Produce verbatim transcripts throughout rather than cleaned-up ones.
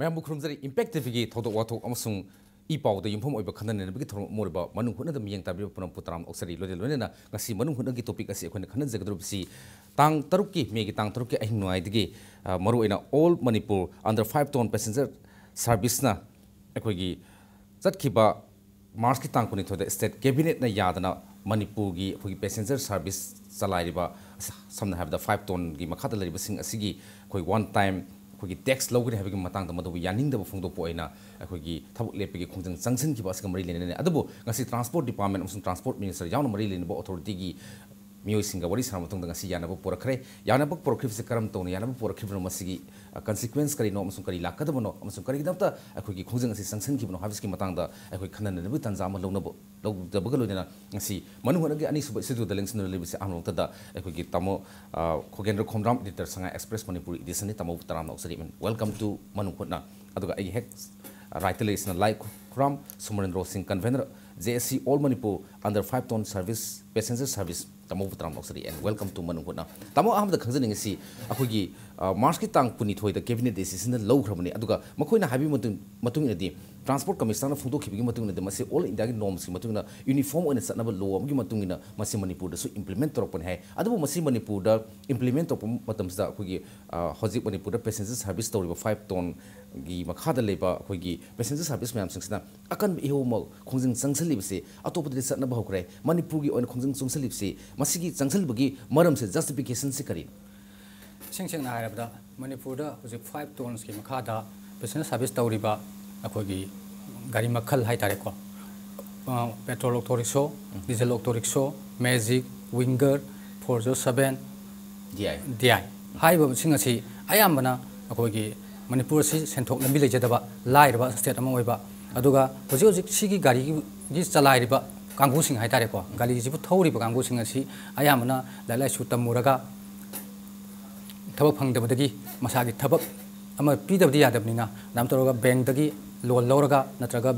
ꯃꯌꯥꯝꯕꯨ ꯈꯨꯔꯨꯝꯖꯔꯤ꯫ ꯏꯝꯄꯦꯛ ꯇꯤꯚꯤꯒꯤ ꯊꯧꯗꯣꯛ ꯋꯥꯊꯣꯛ ꯑꯃꯁꯨꯡ ꯏ ꯄꯥꯎꯗ ꯌꯨꯝꯐꯝ ꯑꯣꯏꯕ ꯈꯟꯅ ꯅꯩꯅꯕꯒꯤ ꯊꯧꯔꯝ ꯑꯃ ꯑꯣꯏꯔꯤꯕ ꯃꯅꯨꯡ ꯍꯨꯠꯅꯗ ꯃꯤꯠꯌꯦꯡ ꯇꯥꯕꯤꯔꯤꯕ ꯄꯨꯝꯅꯃꯛꯄꯨ ꯇꯔꯥꯝꯅ ꯑꯣꯛꯆꯔꯤ꯫ ꯂꯣꯏꯅ ꯂꯣꯏꯅꯅ ꯉꯁꯤ ꯃꯅꯨꯡ ꯍꯨꯠꯅꯒꯤ ꯇꯣꯄꯤꯛ ꯑꯁꯤ ꯑꯩꯈꯣꯏꯅ ꯈꯟꯅꯖꯒꯗꯧꯔꯤꯕꯁꯤ ꯇꯥꯡ ꯇꯔꯨꯛꯀꯤ, ꯃꯦꯒꯤ ꯇꯥꯡ ꯇꯔꯨꯛꯀꯤ ꯑꯍꯤꯡ ꯅꯣꯡꯌꯥꯏꯗꯒꯤ, ꯑ, ꯃꯔꯨꯑꯣꯏꯅ All Manipur Under Five Ton Passenger Serviceꯅ ꯑꯩꯈꯣꯏꯒꯤ ꯆꯠꯈꯤꯕ ꯃꯥꯔꯆꯀꯤ ꯇꯥꯡ ꯀꯨꯟꯅꯤꯊꯣꯏꯗ ꯁ꯭ꯇꯦꯠ ꯀꯦꯕꯤꯅꯦꯠꯅ ꯌꯥꯗꯅ ꯃꯅꯤꯄꯨꯔꯒꯤ ꯑꯩꯈꯣꯏꯒꯤ ꯄꯦꯁꯦꯟꯖꯔ ꯁꯥꯔꯚꯤꯁ ꯆꯂꯥꯏꯔꯤꯕ, ꯁꯝꯅ ꯍꯥꯏꯔꯕꯗ ꯐꯥꯏꯚ ꯇꯣꯟꯒꯤ ꯃꯈꯥꯗ ꯂꯩꯔꯤꯕꯁꯤꯡ ꯑꯁꯤꯒꯤ ꯑꯩꯈꯣꯏ ꯋꯥꯟ ꯇꯥꯏꯝ ꯑꯩꯈꯣꯏꯒꯤ ꯇꯦꯛꯁ ꯂꯧꯒꯅꯤ ꯍꯥꯏꯕꯒꯤ ꯃꯇꯥꯡꯗ ꯃꯗꯨꯕꯨ ꯌꯥꯅꯤꯡꯗꯕ ꯐꯣꯡꯗꯣꯛꯄ ꯑꯣꯏꯅ ꯑꯩꯈꯣꯏꯒꯤ ꯊꯕꯛ ꯂꯦꯞꯄꯒꯤ ꯈꯣꯡꯖꯪ ꯆꯪꯁꯤꯟꯈꯤꯕ ꯑꯁꯤꯒ ꯃꯔꯤ ꯂꯩꯅꯅ꯫ ꯑꯗꯨꯕꯨ ꯉꯁꯤ ꯇ꯭ꯔꯥꯟꯁꯄꯣꯔꯠ ꯗꯤꯄꯥꯔꯠꯃꯦꯟ ꯑꯃꯁꯨꯡ ꯇ꯭ꯔꯥꯟꯁꯄꯣꯔꯠ ꯃꯤꯅꯤꯁꯇꯔ ꯌꯥꯎꯅ ꯃꯔꯤ ꯂꯩꯅꯕ ꯑꯣꯊꯣꯔꯤꯇꯤꯒꯤ ꯃꯤꯑꯣꯏꯁꯤꯡꯒ ꯋꯥꯔꯤ ꯁꯥꯟꯅꯕ ꯃꯇꯨꯡꯗ ꯉꯁꯤ ꯌꯥꯅꯕ ꯄꯨꯔꯛꯈ꯭ꯔꯦ꯫ ꯌꯥꯅꯕ ꯄꯨꯔꯛꯈꯤꯕꯁꯤ ꯀꯔꯝ ꯇꯧꯅ ꯌꯥꯅꯕ ꯄꯨꯔꯛꯈꯤꯕꯅꯣ, ꯃꯁꯤꯒꯤ, ꯑ, ꯀꯟꯁꯤꯀ꯭ꯋꯦꯟꯁ ꯀꯔꯤꯅꯣ ꯑꯃꯁꯨꯡ ꯀꯔꯤ ꯂꯥꯛꯀꯗꯕꯅꯣ ꯑꯃꯁꯨꯡ ꯀꯔꯤꯒꯤꯗꯃꯛꯇ ꯑꯩꯈꯣꯏꯒꯤ ꯈꯣꯡꯖꯪ ꯑꯁꯤ ꯆꯪꯁꯤꯟꯈꯤꯕꯅꯣ ꯍꯥꯏꯕꯁꯤꯒꯤ ꯃꯇꯥꯡꯗ ꯑꯩꯈꯣꯏ ꯈꯟꯅ ꯅꯩꯅꯕꯒꯤ ꯇꯥꯟꯖꯥ ꯑꯃ ꯂꯧꯅꯕ, ꯂꯧꯗꯕꯒ ꯂꯣꯏꯅꯅ ꯉꯁꯤ ꯃꯅꯨꯡ ꯍꯨꯠꯅꯒꯤ ꯑꯅꯤꯁꯨꯕ ꯏꯁꯇꯨꯗꯤꯑꯣꯗ ꯂꯦꯡꯁꯤꯟꯗꯨꯅ ꯂꯩꯕꯁꯤ ꯑꯍꯥꯟꯕ ꯃꯛꯇꯗ ꯑꯩꯈꯣꯏꯒꯤ ꯇꯥꯃꯣ, ꯑ, ꯈꯣꯒꯦꯟꯗ꯭ꯔ ꯈꯣꯝꯗ꯭ꯔꯥꯝ, editor, ꯁꯉꯥꯏ Express Manipuri editionꯅꯤ꯫ ꯇꯥꯃꯣꯕꯨ ꯇꯔꯥꯝꯅ ꯑꯣꯛꯆꯔꯤ꯫ Welcome to ꯃꯅꯨꯡ ꯍꯨꯠꯅ꯫ ꯑꯗꯨꯒ ꯑꯩꯒꯤ ꯍꯦꯛ ꯔꯥꯏꯠꯇ ꯂꯩꯔꯤꯁꯤꯅ ꯂꯥꯏ ꯈꯨꯔꯥꯝ ꯁꯨꯃꯔꯦꯟꯗ꯭ꯔꯣ ꯁꯤꯡ, convener, J S C All Manipur Under Five Ton Service, Passenger Service, ꯇꯥꯃꯣꯕꯨ ꯇꯔꯥꯝꯅ ꯑꯣꯛꯆꯔꯤ and welcome to ꯃꯅꯨꯡ ꯍꯨꯠꯅ꯫ ꯇꯥꯃꯣ, ꯑꯍꯥꯟꯕꯗ ꯈꯪꯖꯅꯤꯡꯉꯤꯁꯤ ꯑꯩꯈꯣꯏꯒꯤ, ꯑ, ꯃꯥꯔꯆꯀꯤ ꯇꯥꯡ ꯀꯨꯟꯅꯤꯊꯣꯏꯗ cabinet decisionꯗ ꯂꯧꯈ꯭ꯔꯕꯅꯤ, ꯑꯗꯨꯒ ꯃꯈꯣꯏꯅ ꯍꯥꯏꯕꯒꯤ ꯃꯇꯨꯡ, ꯃꯇꯨꯡ ꯏꯟꯅꯗꯤ, ꯇ꯭ꯔꯥꯟꯁꯄꯣꯔꯠ ꯀꯃꯤꯁꯅꯔꯅ ꯐꯣꯡꯗꯣꯛꯈꯤꯕꯒꯤ ꯃꯇꯨꯡ ꯏꯟꯅꯗꯤ ꯃꯁꯤ all Indiaꯒꯤ normsꯀꯤ ꯃꯇꯨꯡ ꯏꯟꯅ uniform ꯑꯣꯏꯅ ꯆꯠꯅꯕ law ꯑꯃꯒꯤ ꯃꯇꯨꯡ ꯏꯟꯅ ꯃꯁꯤ ꯃꯅꯤꯄꯨꯔꯗꯁꯨ implement ꯇꯧꯔꯛꯄꯅꯤ ꯍꯥꯏ꯫ ꯑꯗꯨꯕꯨ ꯃꯁꯤ ꯃꯅꯤꯄꯨꯔꯗ implement ꯇꯧꯔꯛꯄ ꯃꯇꯝꯁꯤꯗ ꯑꯩꯈꯣꯏꯒꯤ, ꯑ, ꯍꯧꯖꯤꯛ ꯃꯅꯤꯄꯨꯔꯗ passenger service ꯇꯧꯔꯤꯕ ꯐꯥꯏꯚ ꯇꯣꯟꯒꯤ ꯃꯈꯥꯗ ꯂꯩꯕ ꯑꯩꯈꯣꯏꯒꯤ passenger service ꯃꯌꯥꯝꯁꯤꯡꯁꯤꯅ ꯑꯀꯟꯕ ꯏꯍꯧ ꯑꯃ ꯈꯣꯡꯖꯪ ꯆꯪꯁꯤꯜꯂꯤꯕꯁꯤ ꯑꯇꯣꯞꯄꯗꯗꯤ ꯆꯠꯅꯕ ꯍꯧꯈ꯭ꯔꯦ꯫ ꯃꯅꯤꯄꯨꯔꯒꯤ ꯑꯣꯏꯅ ꯈꯣꯡꯖꯪ ꯆꯪꯁꯤꯜꯂꯤꯕꯁꯤ, ꯃꯁꯤꯒꯤ ꯆꯪꯁꯤꯜꯂꯤꯕꯒꯤ ꯃꯔꯝꯁꯦ, justificationꯁꯤ ꯀꯔꯤꯅꯣ? ꯏꯁꯦꯡ ꯁꯦꯡꯅ ꯍꯥꯏꯔꯕꯗ, ꯃꯅꯤꯄꯨꯔꯗ ꯍꯧꯖꯤꯛ ꯐꯥꯏꯚ ꯇꯣꯟꯁꯀꯤ ꯃꯈꯥꯗ passenger service ꯇꯧꯔꯤꯕ ꯑꯩꯈꯣꯏꯒꯤ ꯒꯥꯔꯤ ꯃꯈꯜ ꯍꯥꯏꯇꯥꯔꯦꯀꯣ, ꯑ, petrol auto rickshaw, diesel auto rickshaw, magic, winger, four zero seven, D I꯫ D I ꯍꯥꯏꯔꯤꯕꯁꯤꯡ ꯑꯁꯤ ꯑꯌꯥꯝꯕꯅ ꯑꯩꯈꯣꯏꯒꯤ ꯃꯅꯤꯄꯨꯔ ꯑꯁꯤ ꯁꯦꯟꯊꯣꯛ ꯂꯝꯕꯤ ꯂꯩꯖꯗꯕ, ꯂꯥꯏꯔꯕ state ꯑꯃ ꯑꯣꯏꯕ, ꯑꯗꯨꯒ ꯍꯧꯖꯤꯛ ꯍꯧꯖꯤꯛ ꯁꯤꯒꯤ ꯒꯥꯔꯤꯒꯤ ꯆꯂꯥꯏꯔꯤꯕ ꯀꯥꯡꯕꯨꯁꯤꯡ ꯍꯥꯏꯇꯥꯔꯦꯀꯣ, ꯒꯥꯔꯤꯁꯤꯕꯨ ꯊꯧꯔꯤꯕ ꯀꯥꯡꯕꯨꯁꯤꯡ ꯑꯁꯤ ꯑꯌꯥꯝꯕꯅ ꯂꯥꯏꯔꯤꯛ ꯂꯥꯏꯁꯨ ꯇꯝꯃꯨꯔꯒ ꯊꯕꯛ ꯐꯪꯗꯕꯗꯒꯤ ꯃꯁꯥꯒꯤ ꯊꯕꯛ ꯑꯃ ꯄꯤꯗꯕꯗꯤ ꯌꯥꯗꯕꯅꯤꯅ, ꯑꯗꯨꯃꯥꯏꯅ ꯇꯧꯔꯒ bankꯇꯒꯤ loan ꯂꯧꯔꯒ, ꯅꯠꯇ꯭ꯔꯒ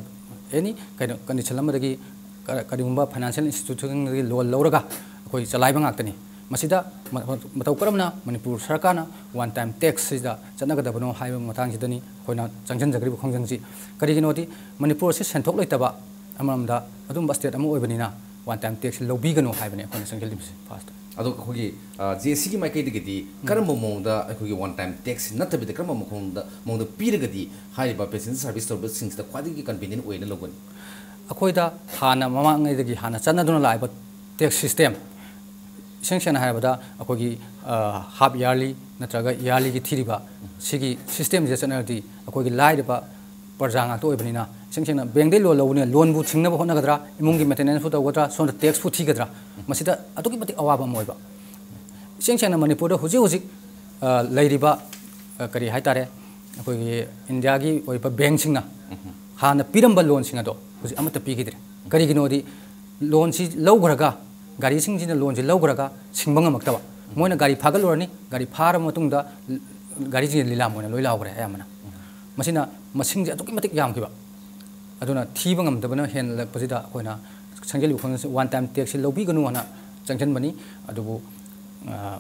any ꯀꯩꯅꯣ condition ꯑꯃꯗꯒꯤ, ꯀ-, ꯀꯔꯤꯒꯨꯝꯕ financial institutionꯗꯒꯤ loan ꯂꯧꯔꯒ ꯑꯩꯈꯣꯏ ꯆꯂꯥꯏꯕ ꯉꯥꯛꯇꯅꯤ꯫ ꯃꯁꯤꯗ ꯃ- ꯃꯇꯧ ꯀꯔꯝꯅ ꯃꯅꯤꯄꯨꯔ ꯁꯔꯀꯥꯔꯅ ꯋꯥꯟ ꯇꯥꯏꯝ ꯇꯦꯛꯁꯁꯤꯗ ꯆꯠꯅꯒꯗꯕꯅꯣ ꯍꯥꯏꯕ ꯃꯇꯥꯡꯁꯤꯗꯅꯤ ꯑꯩꯈꯣꯏꯅ ꯆꯪꯁꯤꯟꯖꯈ꯭ꯔꯤꯕ ꯈꯣꯡꯖꯪꯁꯤ꯫ ꯀꯔꯤꯒꯤꯅꯣꯗꯤ ꯃꯅꯤꯄꯨꯔ ꯑꯁꯤ ꯁꯦꯟꯊꯣꯛ ꯂꯩꯇꯕ ꯑꯃꯔꯣꯝꯗ ꯑꯗꯨꯝꯕ ꯁ꯭ꯇꯦꯠ ꯑꯃ ꯑꯣꯏꯕꯅꯤꯅ ꯋꯥꯟ ꯇꯥꯏꯝ ꯇꯦꯛꯁꯁꯤ ꯂꯧꯕꯤꯒꯅꯨ ꯍꯥꯏꯕꯅꯤ ꯑꯩꯈꯣꯏꯅ ꯆꯪꯁꯤꯜꯂꯤꯕꯁꯤ ꯐꯥꯔꯁꯇ꯫ ꯑꯗꯣ ꯑꯩꯈꯣꯏꯒꯤ ꯖꯦ ꯑꯦ ꯁꯤꯒꯤ ꯃꯥꯏꯀꯩꯗꯒꯤꯗꯤ ꯀꯔꯝꯕ ꯃꯑꯣꯡꯗ ꯑꯩꯈꯣꯏꯒꯤ ꯋꯥꯟ ꯇꯥꯏꯝ ꯇꯦꯛꯁ ꯅꯠꯇꯕꯤꯗ ꯀꯔꯝꯕ ꯃꯑꯣꯡꯗ ꯃꯑꯣꯡꯗ ꯄꯤꯔꯒꯗꯤ ꯍꯥꯏꯔꯤꯕ ꯄꯦꯁꯦꯟꯖꯔ ꯁꯥꯔꯚꯤꯁ ꯇꯧꯔꯤꯕꯁꯤꯡꯁꯤꯗ ꯈ꯭ꯋꯥꯏꯗꯒꯤ ꯀꯟꯚꯤꯅꯤꯌꯦꯟ ꯑꯣꯏꯅ ꯂꯧꯒꯅꯤ? ꯑꯩꯈꯣꯏꯗ ꯍꯥꯟꯅ ꯃꯃꯥꯡꯉꯩꯗꯒꯤ ꯍꯥꯟꯅ ꯆꯠꯅꯗꯨꯅ ꯂꯥꯛꯏꯕ ꯇꯦꯛꯁ ꯁꯤꯁꯇꯦꯝ, ꯏꯁꯦꯡ ꯁꯦꯡꯅ ꯍꯥꯏꯔꯕꯗ ꯑꯩꯈꯣꯏꯒꯤ ꯍꯥꯐ ꯏꯌꯥꯔꯂꯤ ꯅꯠꯇ꯭ꯔꯒ ꯏꯌꯥꯔꯂꯤꯒꯤ ꯊꯤꯔꯤꯕ ꯁꯤꯒꯤ ꯁꯤꯁꯇꯦꯝꯁꯤꯗ ꯆꯠꯅꯔꯗꯤ ꯑꯩꯈꯣꯏꯒꯤ ꯂꯥꯏꯔꯕ ꯄ꯭ꯔꯖꯥ ꯉꯥꯛꯇ ꯑꯣꯏꯕꯅꯤꯅ, ꯏꯁꯦꯡ ꯁꯦꯡꯅ ꯕꯦꯡꯗꯩ ꯂꯣꯟ ꯂꯧꯕꯅꯤꯅ ꯂꯣꯟꯕꯨ ꯁꯤꯡꯅꯕ ꯍꯣꯠꯅꯒꯗ꯭ꯔꯥ, ꯏꯃꯨꯡꯒꯤ ꯃꯦꯟꯇꯦꯅꯦꯟꯁꯄꯨ ꯇꯧꯒꯗ꯭ꯔꯥ, ꯁꯣꯝꯗ ꯇꯦꯛꯁꯄꯨ ꯊꯤꯒꯗ꯭ꯔꯥ, ꯃꯁꯤꯗ ꯑꯗꯨꯛꯀꯤ ꯃꯇꯤꯛ ꯑꯋꯥꯕ ꯑꯃ ꯑꯣꯏꯕ꯫ ꯏꯁꯦꯡ ꯁꯦꯡꯅ ꯃꯅꯤꯄꯨꯔꯗ ꯍꯧꯖꯤꯛ ꯍꯧꯖꯤꯛ ꯑ, ꯂꯩꯔꯤꯕ ꯑ, ꯀꯔꯤ ꯍꯥꯏꯇꯥꯔꯦ, ꯑꯩꯈꯣꯏꯒꯤ ꯏꯟꯗꯤꯌꯥꯒꯤ ꯑꯣꯏꯕ ꯕꯦꯡꯁꯤꯡꯅ ꯍꯥꯟꯅ ꯄꯤꯔꯝꯕ ꯂꯣꯟꯁꯤꯡ ꯑꯗꯣ ꯍꯧꯖꯤꯛ ꯑꯃꯠꯇ ꯄꯤꯈꯤꯗ꯭ꯔꯦ꯫ ꯀꯔꯤꯒꯤꯅꯣꯗꯤ ꯂꯣꯟꯁꯤ ꯂꯧꯈ꯭ꯔꯒ, ꯒꯥꯔꯤꯁꯤꯡꯁꯤꯅ ꯂꯣꯟꯁꯤ ꯂꯧꯈ꯭ꯔꯒ ꯁꯤꯡꯕ ꯉꯝꯃꯛꯇꯕ꯫ ꯃꯣꯏꯅ ꯒꯥꯔꯤ ꯐꯥꯒꯠꯂꯨꯔꯅꯤ, ꯒꯥꯔꯤ ꯐꯥꯔꯕ ꯃꯇꯨꯡꯗ ꯒꯥꯔꯤꯁꯤꯡꯁꯦ ꯂꯤꯂꯥꯝ ꯑꯣꯏꯅ ꯂꯣꯏ ꯂꯥꯎꯈ꯭ꯔꯦ ꯑꯌꯥꯝꯕꯅ꯫ ꯃꯁꯤꯅ ꯃꯁꯤꯡꯁꯦ ꯑꯗꯨꯛꯀꯤ ꯃꯇꯤꯛ ꯌꯥꯝꯈꯤꯕ꯫ ꯑꯗꯨꯅ ꯊꯤꯕ ꯉꯝꯗꯕꯅ ꯍꯦꯜꯂꯛꯄꯁꯤꯗ ꯑꯩꯈꯣꯏꯅ ꯆꯪꯁꯤꯜꯂꯤꯕ ꯈꯣꯡꯖꯪꯁꯤ ꯋꯥꯟ ꯇꯥꯏꯝ ꯇꯦꯛꯁꯁꯤ ꯂꯧꯕꯤꯒꯅꯨ ꯍꯥꯏꯅ ꯆꯪꯁꯤꯟꯕꯅꯤ꯫ ꯑꯗꯨꯕꯨ ꯑ,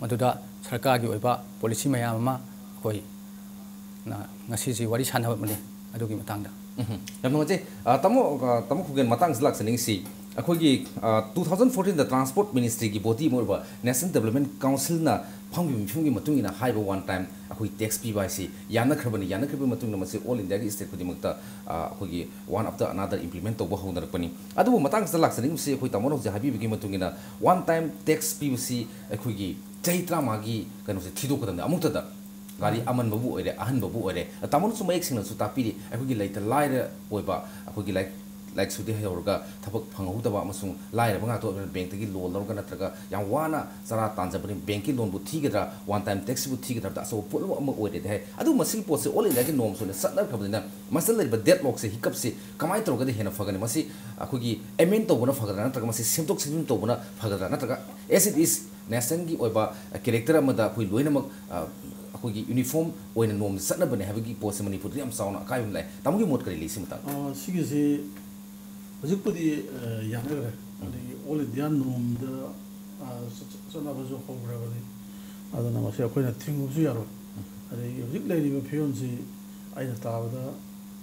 ꯃꯗꯨꯗ ꯁꯔꯀꯥꯔꯒꯤ ꯑꯣꯏꯕ ꯄꯣꯂꯤꯁꯤ ꯃꯌꯥꯝ ꯑꯃ ꯑꯩꯈꯣꯏ ꯅ ꯉꯁꯤꯁꯤ ꯋꯥꯔꯤ ꯁꯥꯟꯅꯕꯅꯤ ꯑꯗꯨꯒꯤ ꯃꯇꯥꯡꯗ꯫ ꯎꯝ, ꯌꯥꯝ ꯅꯨꯡꯉꯥꯏꯖꯩ꯫ ꯑ, ꯇꯥꯃꯣ, ꯑ, ꯇꯥꯃꯣ ꯈꯨꯒꯦꯟ, ꯃꯇꯥꯡꯁꯤꯗ ꯂꯥꯛꯆꯅꯤꯡꯉꯤꯁꯤ, ꯑꯩꯈꯣꯏꯒꯤ, ꯑ, ꯇꯨ ꯊꯥꯎꯖꯟ ꯐꯣꯔꯇꯤꯟꯗ ꯇ꯭ꯔꯥꯟꯁꯄꯣꯔꯠ ꯃꯤꯅꯤꯁꯇ꯭ꯔꯤꯒꯤ ꯕꯣꯗꯤ ꯑꯃ ꯑꯣꯏꯕ ꯅꯦꯁꯅꯦꯜ ꯗꯦꯕꯂꯞꯃꯦꯟ ꯀꯥꯎꯟꯁꯤꯜꯅ ꯐꯝꯈꯤꯕ ꯃꯤꯐꯝꯒꯤ ꯃꯇꯨꯡ ꯏꯟꯅ ꯍꯥꯏꯔꯤꯕ ꯋꯥꯟ ꯇꯥꯏꯝ ꯑꯩꯈꯣꯏ ꯇꯦꯛꯁ ꯄꯤꯕ ꯍꯥꯏꯁꯤ ꯌꯥꯅꯈ꯭ꯔꯕꯅꯤ꯫ ꯌꯥꯅꯈ꯭ꯔꯕꯒꯤ ꯃꯇꯨꯡꯗ ꯃꯁꯤ ꯑꯣꯜ ꯏꯟꯗꯤꯌꯥꯒꯤ ꯁ꯭ꯇꯦꯠ ꯈꯨꯗꯤꯡꯃꯛꯇ, ꯑ, ꯑꯩꯈꯣꯏꯒꯤ ꯋꯥꯟ ꯑꯥꯐꯇꯔ ꯑꯅꯥꯗꯔ ꯏꯝꯄ꯭ꯂꯤꯃꯦꯟ ꯇꯧꯕ ꯍꯧꯅꯔꯛꯄꯅꯤ꯫ ꯑꯗꯨꯕꯨ ꯃꯇꯥꯡꯁꯤꯗ ꯂꯥꯛꯆꯅꯤꯡꯕꯁꯤ, ꯑꯩꯈꯣꯏ ꯇꯥꯃꯣꯅ ꯍꯧꯖꯤꯛ ꯍꯥꯏꯕꯤꯕꯒꯤ ꯃꯇꯨꯡ ꯏꯟꯅ ꯋꯥꯟ ꯇꯥꯏꯝ ꯇꯦꯛꯁ ꯄꯤꯕꯁꯤ ꯑꯩꯈꯣꯏꯒꯤ ꯆꯍꯤ ꯇꯔꯥꯃꯉꯥꯒꯤ ꯀꯩꯅꯣꯁꯦ ꯊꯤꯗꯣꯛꯀꯗꯕꯅꯤ ꯑꯃꯨꯛꯇꯗ꯫ ꯒꯥꯔꯤ ꯑꯃꯟꯕꯕꯨ ꯑꯣꯏꯔꯦ, ꯑꯍꯟꯕꯕꯨ ꯑꯣꯏꯔꯦ, ꯇꯥꯃꯣꯅꯁꯨ ꯃꯌꯦꯛ ꯁꯦꯡꯅꯁꯨ ꯇꯥꯛꯄꯤꯔꯤ, ꯑꯩꯈꯣꯏꯒꯤ ꯂꯩꯇ ꯂꯥꯏꯔ ꯑꯣꯏꯕ, ꯑꯩꯈꯣꯏꯒꯤ ꯂꯥꯏꯔꯤꯛ, ꯂꯥꯏꯔꯤꯛꯁꯨꯗꯤ ꯍꯩꯍꯧꯔꯒ ꯊꯕꯛ ꯐꯪꯍꯧꯗꯕ ꯑꯃꯁꯨꯡ ꯂꯥꯏꯔꯕ ꯉꯥꯛꯇ ꯑꯣꯏꯕꯅ ꯕꯦꯡꯛꯇꯒꯤ ꯂꯣꯟ ꯂꯧꯔꯒ ꯅꯠꯇ꯭ꯔꯒ ꯌꯥꯝ ꯋꯥꯅ ꯆꯔꯥ ꯇꯥꯟꯖꯕꯅꯤ, ꯕꯦꯡꯛꯀꯤ ꯂꯣꯟꯕꯨ ꯊꯤꯒꯗ꯭ꯔꯥ, ꯋꯥꯟ ꯇꯥꯏꯝ ꯇꯦꯛꯁꯁꯤꯕꯨ ꯊꯤꯒꯗ꯭ꯔꯥ ꯍꯥꯏꯕꯗ ꯑꯆꯧꯕ ꯄꯣꯠꯂꯨꯝ ꯑꯃ ꯑꯣꯏꯔꯦꯗꯤ ꯍꯥꯏ꯫ ꯑꯗꯨꯕꯨ ꯃꯁꯤꯒꯤ ꯄꯣꯠꯁꯦ ꯑꯣꯜ ꯏꯟꯗꯤꯌꯥꯒꯤ ꯅꯣꯔꯝꯁ ꯑꯣꯏꯅ ꯆꯠꯅꯈ꯭ꯔꯕꯅꯤꯅ ꯃꯁꯤꯗ ꯂꯩꯔꯤꯕ ꯗꯦꯠ ꯂꯣꯛꯁꯦ, ꯍꯤꯀꯞꯁꯦ ꯀꯃꯥꯏꯅ ꯇꯧꯔꯒꯗꯤ ꯍꯦꯟꯅ ꯐꯒꯅꯤ? ꯃꯁꯤ ꯑꯩꯈꯣꯏꯒꯤ ꯑꯦꯃꯦꯟ ꯇꯧꯕꯅ ꯐꯒꯗ꯭ꯔꯥ, ꯅꯠꯇ꯭ꯔꯒ ꯃꯁꯤ ꯁꯦꯝꯗꯣꯛ ꯁꯦꯝꯖꯤꯟ ꯇꯧꯕꯅ ꯐꯒꯗ꯭ꯔꯥ, ꯅꯠꯇ꯭ꯔꯒ as it is ꯅꯦꯁꯅꯦꯜꯒꯤ ꯑꯣꯏꯕ ꯀꯦꯔꯦꯛꯇꯔ ꯑꯃꯗ ꯑꯩꯈꯣꯏ ꯂꯣꯏꯅꯃꯛ, ꯑ, ꯑꯩꯈꯣꯏꯒꯤ ꯌꯨꯅꯤꯐꯣꯔꯝ ꯑꯣꯏꯅ ꯅꯣꯔꯝꯗ ꯆꯠꯅꯕꯅꯦ ꯍꯥꯏꯕꯒꯤ ꯄꯣꯠꯁꯦ ꯃꯅꯤꯄꯨꯔꯗ ꯌꯥꯝ ꯆꯥꯎꯅ ꯑꯀꯥꯏꯕ ꯑꯃ ꯂꯥꯛꯑꯦ꯫ ꯇꯥꯃꯣꯒꯤ ꯃꯣꯠ ꯀꯔꯤ ꯂꯩ ꯁꯤ ꯃꯇꯥꯡꯗ? ꯑ, ꯁꯤꯒꯤꯁꯤ ꯍꯧꯖꯤꯛꯄꯨꯗꯤ, ꯑ, ꯌꯥꯅꯈ꯭ꯔꯦ꯫ ꯑꯗꯒꯤ ꯑꯣꯜ ꯏꯟꯗꯤꯌꯥ ꯅꯣꯔꯝꯗ ꯑ, ꯆꯠ-, ꯆꯠꯅꯕꯁꯨ ꯍꯧꯈ꯭ꯔꯕꯅꯤ꯫ ꯑꯗꯨꯅ ꯃꯁꯤ ꯑꯩꯈꯣꯏꯅ ꯊꯤꯡꯉꯨꯕꯁꯨ ꯌꯥꯔꯣꯏ꯫ ꯑꯗꯒꯤ ꯍꯧꯖꯤꯛ ꯂꯩꯔꯤꯕ ꯐꯤꯕꯝꯁꯤ ꯑꯩꯅ ꯇꯥꯕꯗ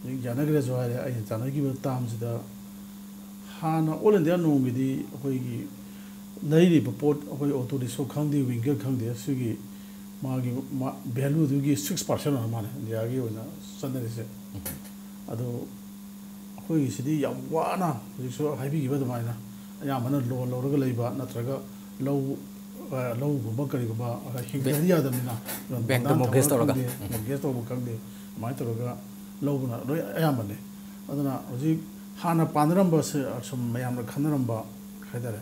ꯍꯧꯖꯤꯛ ꯌꯥꯅꯈ꯭ꯔꯦꯁꯨ ꯍꯥꯏꯔꯦ, ꯑꯩꯅ ꯇꯥꯟꯅꯈꯤꯕ ꯇꯥꯝꯁꯤꯗ ꯍꯥꯟꯅ ꯑꯣꯜ ꯏꯟꯗꯤꯌꯥ ꯅꯣꯡꯒꯤꯗꯤ ꯑꯩꯈꯣꯏꯒꯤ ꯂꯩꯔꯤꯕ ꯄꯣꯠ, ꯑꯩꯈꯣꯏ ꯑꯣꯇꯣ ꯔꯤꯛꯁꯣ ꯈꯪꯗꯦ, ꯋꯤꯡꯒꯔ ꯈꯪꯗꯦ, ꯁꯤꯒꯤ ꯃꯥꯒꯤ ꯃꯥ-, ꯚꯦꯂꯨꯗꯨꯒꯤ ꯁꯤꯛꯁ ꯄꯥꯔꯁꯦꯟ ꯑꯣꯏꯔ ꯃꯥꯜꯂꯦ ꯏꯟꯗꯤꯌꯥꯒꯤ ꯑꯣꯏꯅ ꯆꯠꯅꯔꯤꯁꯦ꯫ ꯑꯗꯨ ꯑꯩꯈꯣꯏꯒꯤꯁꯤꯗꯤ ꯌꯥꯝ ꯋꯥꯅ, ꯍꯧꯖꯤꯛꯁꯨ ꯍꯥꯏꯕꯤꯈꯤꯕ ꯑꯗꯨꯃꯥꯏꯅ, ꯑꯌꯥꯝꯕꯅ ꯂꯣꯟ ꯂꯧꯔꯒ ꯂꯩꯕ ꯅꯠꯇ꯭ꯔꯒ ꯂꯧ, ꯑ, ꯂꯧꯒꯨꯝꯕ ꯀꯔꯤꯒꯨꯝꯕ, ꯑ, ꯍꯤꯡꯗ꯭ꯔꯗꯤ ꯌꯥꯗꯕꯅꯤꯅ, ꯕꯦꯡꯛꯇ ꯕꯟꯙꯥꯟ ꯃꯣꯔꯒꯦꯖ ꯊꯝꯃꯒ ꯇꯧꯔꯒ꯫ ꯈꯪꯗꯦ, ꯎꯝ꯫ ꯃꯣꯔꯒꯦꯖ ꯇꯧꯕ ꯈꯪꯗꯦ, ꯑꯗꯨꯃꯥꯏꯅ ꯇꯧꯔꯒ ꯂꯧꯕꯅ ꯂꯣꯏ ꯑꯌꯥꯝꯕꯅꯦ꯫ ꯑꯗꯨꯅ ꯍꯧꯖꯤꯛ ꯍꯥꯟꯅ ꯄꯥꯟꯅꯔꯝꯕꯁꯦ, ꯑꯁꯨꯝ ꯃꯌꯥꯝꯅ ꯈꯟꯅꯔꯝꯕ ꯍꯥꯏꯇꯥꯔꯦ,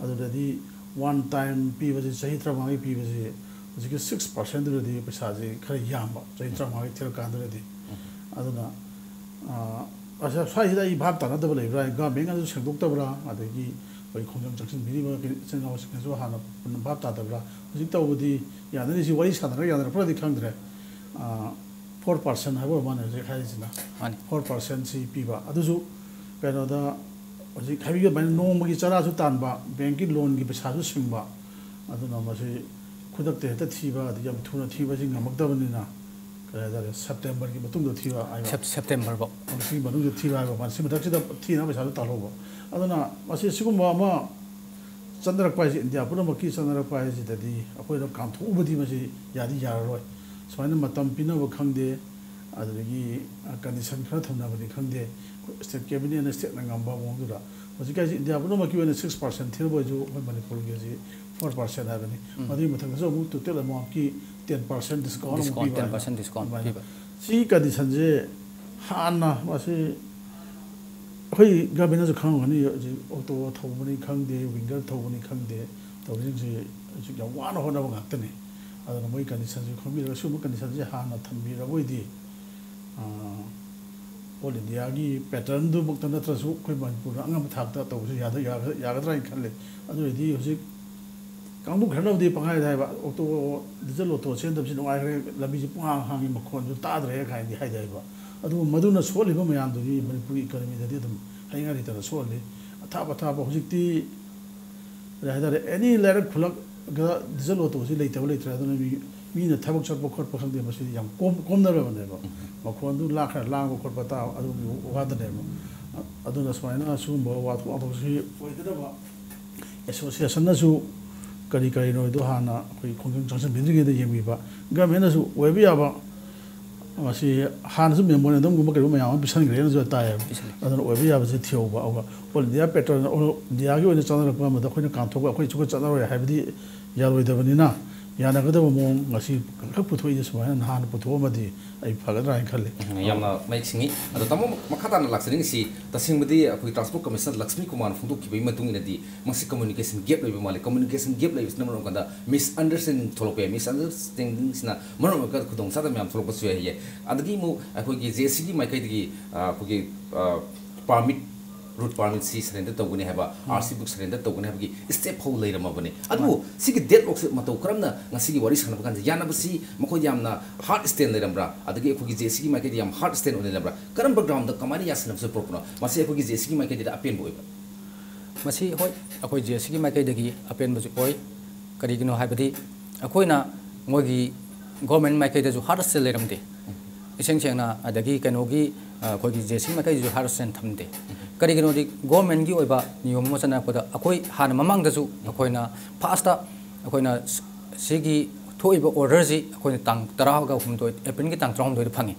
ꯑꯗꯨꯗꯗꯤ ꯋꯥꯟ ꯇꯥꯏꯝ ꯄꯤꯕꯁꯦ, ꯆꯍꯤ ꯇꯔꯥꯃꯉꯥꯒꯤ ꯄꯤꯕꯁꯦ, ꯍꯧꯖꯤꯛꯀꯤ ꯁꯤꯛꯁ ꯄꯥꯔꯁꯦꯟꯗꯨꯗꯗꯤ ꯄꯩꯁꯥꯁꯦ ꯈꯔ ꯌꯥꯝꯕ, ꯆꯍꯤ ꯇꯔꯥꯃꯉꯥꯒꯤ ꯊꯤꯔꯀꯥꯟꯗꯨꯗꯗꯤ꯫ ꯑꯗꯨꯅ, ꯑ, ꯑꯁ, ꯁ꯭ꯋꯥꯏꯁꯤꯗ ꯑꯩ ꯚꯥꯞ ꯇꯥꯅꯗꯕ ꯂꯩꯕ꯭ꯔꯥ, ꯒꯃꯦꯟꯅꯁꯨ ꯁꯦꯡꯗꯣꯛꯇꯕ꯭ꯔꯥ, ꯑꯗꯒꯤ ꯑꯩꯈꯣꯏ ꯈꯣꯡꯖꯪ ꯆꯪꯁꯤꯟꯕꯤꯔꯤꯕ ꯏꯆꯤꯜ ꯏꯅꯥꯎꯁꯤꯡꯅꯁꯨ ꯍꯥꯟꯅ ꯃꯨꯟꯅ ꯚꯥꯞ ꯇꯥꯗꯕ꯭ꯔꯥ? ꯍꯧꯖꯤꯛ ꯇꯧꯕꯗꯤ ꯌꯥꯅꯔꯤꯁꯤ, ꯋꯥꯔꯤ ꯁꯥꯟꯅꯔꯒ ꯌꯥꯅꯔꯛꯄ꯭ꯔꯥꯗꯤ ꯈꯪꯗ꯭ꯔꯦ꯫ ꯑ, ꯐꯣꯔ ꯄꯥꯔꯁꯦꯟ ꯍꯥꯏꯕ ꯑꯣꯏꯔ ꯃꯥꯜꯂꯦ ꯍꯧꯖꯤꯛ ꯍꯥꯏꯔꯤꯁꯤꯅ꯫ ꯃꯥꯅꯤ꯫ ꯐꯣꯔ ꯄꯥꯔꯁꯦꯟꯁꯤ ꯄꯤꯕ꯫ ꯑꯗꯨꯁꯨ ꯀꯩꯅꯣꯗ ꯍꯧꯖꯤꯛ ꯍꯥꯏꯕꯤꯕ ꯑꯗꯨꯃꯥꯏꯅ ꯅꯣꯡꯃꯒꯤ ꯆꯔꯥꯁꯨ ꯇꯥꯟꯕ, ꯕꯦꯡꯀꯤ ꯂꯣꯟꯒꯤ ꯄꯩꯁꯥꯁꯨ ꯁꯤꯡꯕ, ꯑꯗꯨꯅ ꯃꯁꯤ ꯈꯨꯗꯛꯇ ꯍꯦꯛꯇ ꯊꯤꯕ, ꯑꯗꯒꯤ ꯌꯥꯝ ꯊꯨꯅ ꯊꯤꯕꯁꯤ ꯉꯝꯃꯛꯇꯕꯅꯤꯅ, ꯀꯔꯤ ꯍꯥꯏꯇꯥꯔꯦ, ꯁꯦꯞꯇꯦꯝꯕꯔꯒꯤ ꯃꯇꯨꯡꯗ ꯊꯤꯕ ꯍꯥꯏꯕ꯫ ꯁꯦꯞ-, ꯁꯦꯞꯇꯦꯝꯕꯔ ꯐꯥꯎ꯫ ꯃꯁꯤꯒꯤ ꯃꯅꯨꯡꯗ ꯊꯤꯕ ꯍꯥꯏꯕ, ꯃꯁꯤ ꯃꯊꯛꯁꯤꯗ ꯊꯤꯅꯕ ꯄꯩꯁꯥꯁꯨ ꯇꯥꯜꯍꯧꯕ꯫ ꯑꯗꯨꯅ ꯃꯁꯤ ꯁꯤꯒꯨꯝꯕ ꯑꯃ ꯆꯠꯅꯔꯛꯄ ꯍꯥꯏꯁꯦ, ꯏꯟꯗꯤꯌꯥ ꯄꯨꯝꯅꯃꯛꯀꯤ ꯆꯠꯅꯔꯛꯄ ꯍꯥꯏꯁꯤꯗꯗꯤ ꯑꯩꯈꯣꯏꯅ ꯀꯥꯟꯊꯣꯛꯎꯕꯗꯤ ꯃꯁꯤ ꯌꯥꯗꯤ ꯌꯥꯔꯔꯣꯏ꯫ ꯁꯨꯃꯥꯏꯅ ꯃꯇꯝ ꯄꯤꯅꯕ ꯈꯪꯗꯦ, ꯑꯗꯨꯗꯒꯤ, ꯑ, ꯀꯟꯗꯤꯁꯟ ꯈꯔ ꯊꯝꯅꯕꯅꯤ ꯈꯪꯗꯦ, ꯁ꯭ꯇꯦꯠ ꯀꯦꯕꯤꯅꯦꯠꯅ ꯁ꯭ꯇꯦꯠꯅ ꯉꯝꯕ ꯃꯑꯣꯡꯗꯨꯗ꯫ ꯍꯧꯖꯤꯛꯀꯤ ꯍꯥꯏꯁꯤ ꯏꯟꯗꯤꯌꯥ ꯄꯨꯝꯅꯃꯛꯀꯤ ꯑꯣꯏꯅ ꯁꯤꯛꯁ ꯄꯥꯔꯁꯦꯟ ꯊꯤꯔꯕ ꯑꯣꯏꯔꯁꯨ, ꯑꯩꯈꯣꯏ ꯃꯅꯤꯄꯨꯔꯒꯤ ꯍꯧꯖꯤꯛ ꯐꯣꯔ ꯄꯥꯔꯁꯦꯟ ꯍꯥꯏꯕꯅꯤ꯫ ꯎꯝ꯫ ꯃꯗꯨꯒꯤ ꯃꯊꯛꯇꯁꯨ ꯑꯃꯨꯛ ꯇꯣꯇꯦꯜ ꯑꯦꯃꯥꯎꯟꯠꯀꯤ ꯇꯦꯟ ꯄꯥꯔꯁꯦꯟ ꯗꯤꯁꯀꯥꯎꯟꯠ ꯑꯃꯨꯛ ꯗꯤꯁꯀꯥꯎꯟꯠ, ꯄꯤꯕ ꯇꯦꯟ ꯍꯥꯏꯕ꯫ ꯄꯥꯔꯁꯦꯟ ꯗꯤꯁꯀꯥꯎꯟꯠ ꯑꯗꯨꯃꯥꯏꯅ꯫ ꯄꯤꯕ꯫ ꯁꯤ ꯀꯟꯗꯤꯁꯟꯁꯦ ꯍꯥꯟꯅ ꯃꯁꯤ ꯑꯩꯈꯣꯏ ꯒꯚꯔꯟꯃꯦꯟꯠꯅꯁꯨ ꯈꯪꯉꯝꯒꯅꯤ, ꯍꯧꯖꯤꯛ ꯑꯣꯇꯣ ꯊꯧꯕꯅꯤ ꯈꯪꯗꯦ, ꯋꯤꯡꯒꯔ ꯊꯧꯕꯅꯤ ꯈꯪꯗꯦ, ꯇꯧꯔꯤꯁꯤꯡꯁꯤ ꯍꯧꯖꯤꯛ ꯌꯥꯝ ꯋꯥꯅ ꯍꯣꯠꯅꯕ ꯉꯥꯛꯇꯅꯤ꯫ ꯑꯗꯨꯅ ꯃꯣꯏ ꯀꯟꯗꯤꯁꯟꯁꯤ ꯈꯪꯕꯤꯔꯒ, ꯁꯤꯒꯨꯝꯕ ꯀꯟꯗꯤꯁꯟꯁꯤ ꯍꯥꯟꯅ ꯊꯝꯕꯤꯔꯕ ꯑꯣꯏꯗꯤ, ꯑ, ꯑꯣꯜ ꯏꯟꯗꯤꯌꯥꯒꯤ ꯄꯦꯇꯔꯟꯗꯨꯃꯛꯇ ꯅꯠꯇ꯭ꯔꯁꯨ ꯑꯩꯈꯣꯏ ꯃꯅꯤꯄꯨꯔꯗ ꯑꯉꯝꯕ ꯊꯥꯛꯇ ꯇꯧꯕꯁꯨ ꯌꯥꯗ-, ꯌꯥꯒ-, ꯌꯥꯒꯗ꯭ꯔꯥ ꯍꯥꯏꯅ ꯈꯜꯂꯤ꯫ ꯑꯗꯨ ꯑꯣꯏꯔꯗꯤ ꯍꯧꯖꯤꯛ ꯀꯥꯡꯕꯨ ꯈꯔꯅꯕꯨꯗꯤ ꯄꯪꯍꯥꯏꯗ ꯍꯥꯏꯕ, "ꯑꯣꯇꯣ, ꯗꯤꯖꯜ ꯑꯣꯇꯣ ꯆꯦꯟꯗꯕꯁꯤ ꯅꯨꯡꯉꯥꯏꯈ꯭ꯔꯦ, ꯂꯝꯕꯤꯁꯤ ꯄꯨꯡꯍꯥꯡ ꯍꯥꯡꯉꯤ, ꯃꯈꯣꯟꯁꯨ ꯇꯥꯗ꯭ꯔꯦ" ꯀꯥꯏꯅꯗꯤ ꯍꯥꯏꯗꯤ ꯍꯥꯏꯕ꯫ ꯑꯗꯨꯕꯨ ꯃꯗꯨꯅ ꯁꯣꯛꯍꯜꯂꯤꯕ ꯃꯌꯥꯝꯗꯨꯗꯤ ꯃꯅꯤꯄꯨꯔꯒꯤ ꯏꯀꯣꯅꯣꯃꯤꯗꯗꯤ ꯑꯗꯨꯝ ꯍꯌꯦꯡ ꯍꯥꯏꯔꯤꯇꯅ ꯁꯣꯛꯍꯜꯂꯤ꯫ ꯑꯊꯥꯞ ꯑꯊꯥꯞꯄ ꯍꯧꯖꯤꯛꯇꯤ ꯀꯔꯤ ꯍꯥꯏꯇꯥꯔꯦ, ꯑꯦꯅꯤ ꯂꯩꯔꯛ ꯈꯨꯜꯂꯛꯇ ꯗꯤꯖꯜ ꯑꯣꯇꯣꯁꯤ ꯂꯩꯇꯕ ꯂꯩꯇ꯭ꯔꯦ꯫ ꯑꯗꯨꯅ ꯃꯤ, ꯃꯤꯅ ꯊꯕꯛ ꯆꯠꯄ ꯈꯣꯠꯄ ꯈꯪꯗꯦ, ꯃꯁꯤꯗꯤ ꯌꯥꯝ ꯀꯣꯝ-, ꯀꯣꯝꯅꯔꯕꯅꯦꯕ꯫ ꯃꯈꯣꯟꯗꯨ ꯂꯥꯛ ꯈꯔ ꯂꯥꯡꯕ ꯈꯣꯠꯄ ꯇꯥꯕ ꯑꯗꯨꯒꯤ ꯋꯥꯗꯅꯦꯕ꯫ ꯑꯗꯨꯅ ꯁꯨꯃꯥꯏꯅ ꯁꯤꯒꯨꯝꯕ ꯋꯥꯊꯣꯛ ꯋꯥꯊꯣꯛꯁꯤ ꯑꯣꯏꯒꯗꯕ ꯑꯦꯁꯣꯁꯤꯌꯦꯁꯟꯅꯁꯨ ꯀꯔꯤ ꯀꯔꯤꯅꯣꯗꯣ ꯍꯥꯟꯅ ꯑꯩꯈꯣꯏ ꯈꯣꯡꯖꯪ ꯆꯪꯁꯤꯟꯕꯤꯗ꯭ꯔꯤꯉꯩꯗ ꯌꯦꯡꯕꯤꯕ, ꯒꯃꯦꯟꯅꯁꯨ ꯑꯣꯏꯕ ꯌꯥꯕ, ꯃꯁꯤ ꯍꯥꯟꯅꯁꯨ ꯃꯦꯃꯣꯔꯦꯟꯗꯝꯒꯨꯝꯕ ꯀꯩꯒꯨꯝꯕ ꯃꯌꯥꯝ ꯑꯃ ꯄꯤꯁꯟꯈ꯭ꯔꯦꯅꯁꯨ ꯇꯥꯏꯌꯦꯕ꯫ ꯄꯤꯁꯜꯂꯦ꯫ ꯑꯗꯨꯅ ꯑꯣꯏꯕ ꯌꯥꯕꯁꯦ ꯊꯤꯍꯧꯕ꯫ ꯑꯗꯨꯒ ꯑꯣꯜ ꯏꯟꯗꯤꯌꯥ ꯄꯦꯇꯔꯟ, ꯑꯣꯜ ꯏꯟꯗꯤꯌꯥꯒꯤ ꯑꯣꯏꯅ ꯆꯠꯅꯔꯛꯄ ꯑꯃꯗ ꯑꯩꯈꯣꯏꯅ ꯀꯥꯟꯊꯣꯛꯄ, ꯑꯩꯈꯣꯏ ꯁꯨꯡꯆꯠ ꯆꯠꯅꯔꯣꯏ ꯍꯥꯏꯕꯗꯤ ꯌꯥꯔꯣꯏꯗꯕꯅꯤꯅ, ꯌꯥꯅꯒꯗꯕ ꯃꯑꯣꯡ ꯉꯁꯤ ꯈꯛ ꯄꯨꯊꯣꯛꯏꯁꯦ ꯁꯨꯃꯥꯏꯅ ꯅꯍꯥꯟꯅ ꯄꯨꯊꯣꯛꯑꯝꯃꯗꯤ ꯑꯩ ꯐꯒꯗ꯭ꯔꯥ ꯍꯥꯏꯅ ꯈꯜꯂꯤ꯫ ꯎꯝ, ꯌꯥꯝꯅ ꯃꯌꯦꯛ ꯁꯦꯡꯉꯤ꯫ ꯑꯗꯣ ꯇꯥꯃꯣ, ꯃꯈꯥ ꯇꯥꯅ ꯂꯥꯛꯆꯅꯤꯡꯉꯤꯁꯤ, ꯇꯁꯦꯡꯕꯗꯤ ꯑꯩꯈꯣꯏꯒꯤ ꯇ꯭ꯔꯥꯟꯁꯄꯣꯔꯠ ꯀꯃꯤꯁꯅꯔ ꯂꯛꯁꯃꯤ ꯀꯨꯃꯥꯔꯅ ꯐꯣꯡꯗꯣꯛꯈꯤꯕꯒꯤ ꯃꯇꯨꯡ ꯏꯟꯅꯗꯤ ꯃꯁꯤ ꯀꯝꯃ꯭ꯌꯨꯅꯤꯀꯦꯁꯟ ꯒꯦꯞ ꯂꯩꯕ ꯃꯥꯜꯂꯤ꯫ ꯀꯝꯃ꯭ꯌꯨꯅꯤꯀꯦꯁꯟ ꯒꯦꯞ ꯂꯩꯕꯁꯤꯅ ꯃꯔꯝ ꯑꯣꯏꯔꯀꯥꯟꯗ ꯃꯤꯁꯑꯟꯗꯔꯁ꯭ꯇꯦꯟꯗꯤꯡ ꯊꯣꯛꯂꯛꯄ ꯌꯥꯏ꯫ ꯃꯤꯁꯑꯟꯗꯔꯁ꯭ꯇꯦꯟꯗꯤꯡꯁꯤꯅ ꯃꯔꯝ ꯑꯣꯏꯔꯀꯥꯟꯗ ꯈꯨꯗꯣꯡꯆꯥꯗꯕ ꯃꯌꯥꯝ ꯊꯣꯛꯂꯛꯄꯁꯨ ꯌꯥꯏ ꯍꯥꯏꯌꯦ꯫ ꯑꯗꯒꯤ ꯑꯃꯨꯛ ꯑꯩꯈꯣꯏꯒꯤ ꯖꯦ ꯑꯦꯁ ꯁꯤꯒꯤ ꯃꯥꯏꯀꯩꯗꯒꯤ, ꯑ, ꯑꯩꯈꯣꯏꯒꯤ, ꯑ, ꯄꯥꯔꯃꯤꯠ, ꯔꯨꯠ ꯄꯥꯔꯃꯤꯠꯁꯤ ꯁꯔꯦꯟꯗꯔ ꯇꯧꯒꯅꯤ ꯍꯥꯏꯕ, ꯎꯝ꯫ ꯑꯥꯔ ꯁꯤ ꯕꯨꯛ ꯁꯔꯦꯟꯗꯔ ꯇꯧꯒꯅꯤ ꯍꯥꯏꯕꯒꯤ ꯁ꯭ꯇꯦꯞ ꯐꯥꯎ ꯂꯩꯔꯝꯃꯕꯅꯤ꯫ ꯑꯗꯨꯕꯨ ꯃꯥꯅꯤ꯫ ꯁꯤꯒꯤ ꯗꯦꯗꯂꯣꯛꯁꯦ ꯃꯇꯧ ꯀꯔꯝꯅ ꯉꯁꯤꯒꯤ ꯋꯥꯔꯤ ꯁꯥꯟꯅꯕ ꯀꯥꯟꯗ ꯌꯥꯅꯕꯁꯤ ꯃꯈꯣꯏ ꯌꯥꯝꯅ ꯍꯥꯔꯗ ꯁ꯭ꯇꯦꯟ ꯂꯩꯔꯝꯕ꯭ꯔꯥ? ꯑꯗꯒꯤ ꯑꯩꯈꯣꯏꯒꯤ ꯖꯦ ꯑꯦꯁ ꯁꯤꯒꯤ ꯃꯥꯏꯀꯩꯗ ꯌꯥꯝ ꯍꯥꯔꯗ ꯁ꯭ꯇꯦꯟ ꯑꯣꯏꯅ ꯂꯩꯔꯝꯕ꯭ꯔꯥ? ꯀꯔꯝꯕ ꯒ꯭ꯔꯥꯎꯟꯗ ꯀꯃꯥꯏꯅ ꯌꯥꯁꯤꯟꯅꯕꯁꯦ ꯄꯨꯔꯛꯄꯅꯣ? ꯃꯁꯤ ꯑꯩꯈꯣꯏꯒꯤ ꯖꯦ ꯑꯦꯁ ꯁꯤꯒꯤ ꯃꯥꯏꯀꯩꯗꯗꯤ ꯑꯄꯦꯟꯕ ꯑꯣꯏꯕ꯭ꯔꯥ? ꯃꯁꯤ, ꯍꯣꯏ, ꯑꯩꯈꯣꯏ ꯖꯦ ꯑꯦꯁ ꯁꯤꯒꯤ ꯃꯥꯏꯀꯩꯗꯒꯤ ꯑꯄꯦꯟꯕꯁꯨ ꯑꯣꯏ꯫ ꯀꯔꯤꯒꯤꯅꯣ ꯍꯥꯏꯕꯗꯤ ꯑꯩꯈꯣꯏꯅ ꯃꯣꯏꯒꯤ ꯒꯣꯔꯃꯦꯟ ꯃꯥꯏꯀꯩꯗꯁꯨ ꯍꯥꯔꯗ ꯁ꯭ꯇꯦꯟ ꯂꯩꯔꯝꯗꯦ꯫ ꯏꯁꯦꯡ ꯁꯦꯡꯅ, ꯑꯗꯒꯤ ꯀꯩꯅꯣꯒꯤ, ꯑ, ꯑꯩꯈꯣꯏꯒꯤ ꯖꯦ ꯑꯦꯁ ꯁꯤ ꯃꯥꯏꯀꯩꯗꯁꯨ ꯍꯥꯔꯗ ꯁ꯭ꯇꯦꯟ ꯊꯝꯗꯦ꯫ ꯀꯔꯤꯒꯤꯅꯣꯗꯤ ꯒꯣꯔꯃꯦꯟꯒꯤ ꯑꯣꯏꯕ ꯅꯤꯌꯣꯝ ꯑꯃ ꯆꯠꯅꯔꯛꯄꯗ ꯑꯩꯈꯣꯏ ꯍꯥꯟꯅ ꯃꯃꯥꯡꯗꯁꯨ ꯑꯩꯈꯣꯏꯅ ꯐꯥꯔꯁꯇ ꯑꯩꯈꯣꯏꯅ ꯁ-, ꯁꯤꯒꯤ ꯊꯣꯛꯏꯕ ꯑꯣꯔꯗꯔꯁꯤ ꯑꯩꯈꯣꯏꯅ ꯇꯥꯡ ꯇꯔꯥꯒ ꯍꯨꯝꯗꯣꯏ, ꯑꯦꯄ꯭ꯔꯤꯜꯒꯤ ꯇꯥꯡ ꯇꯔꯥꯍꯨꯝꯗꯣꯏꯗ ꯐꯪꯉꯤ꯫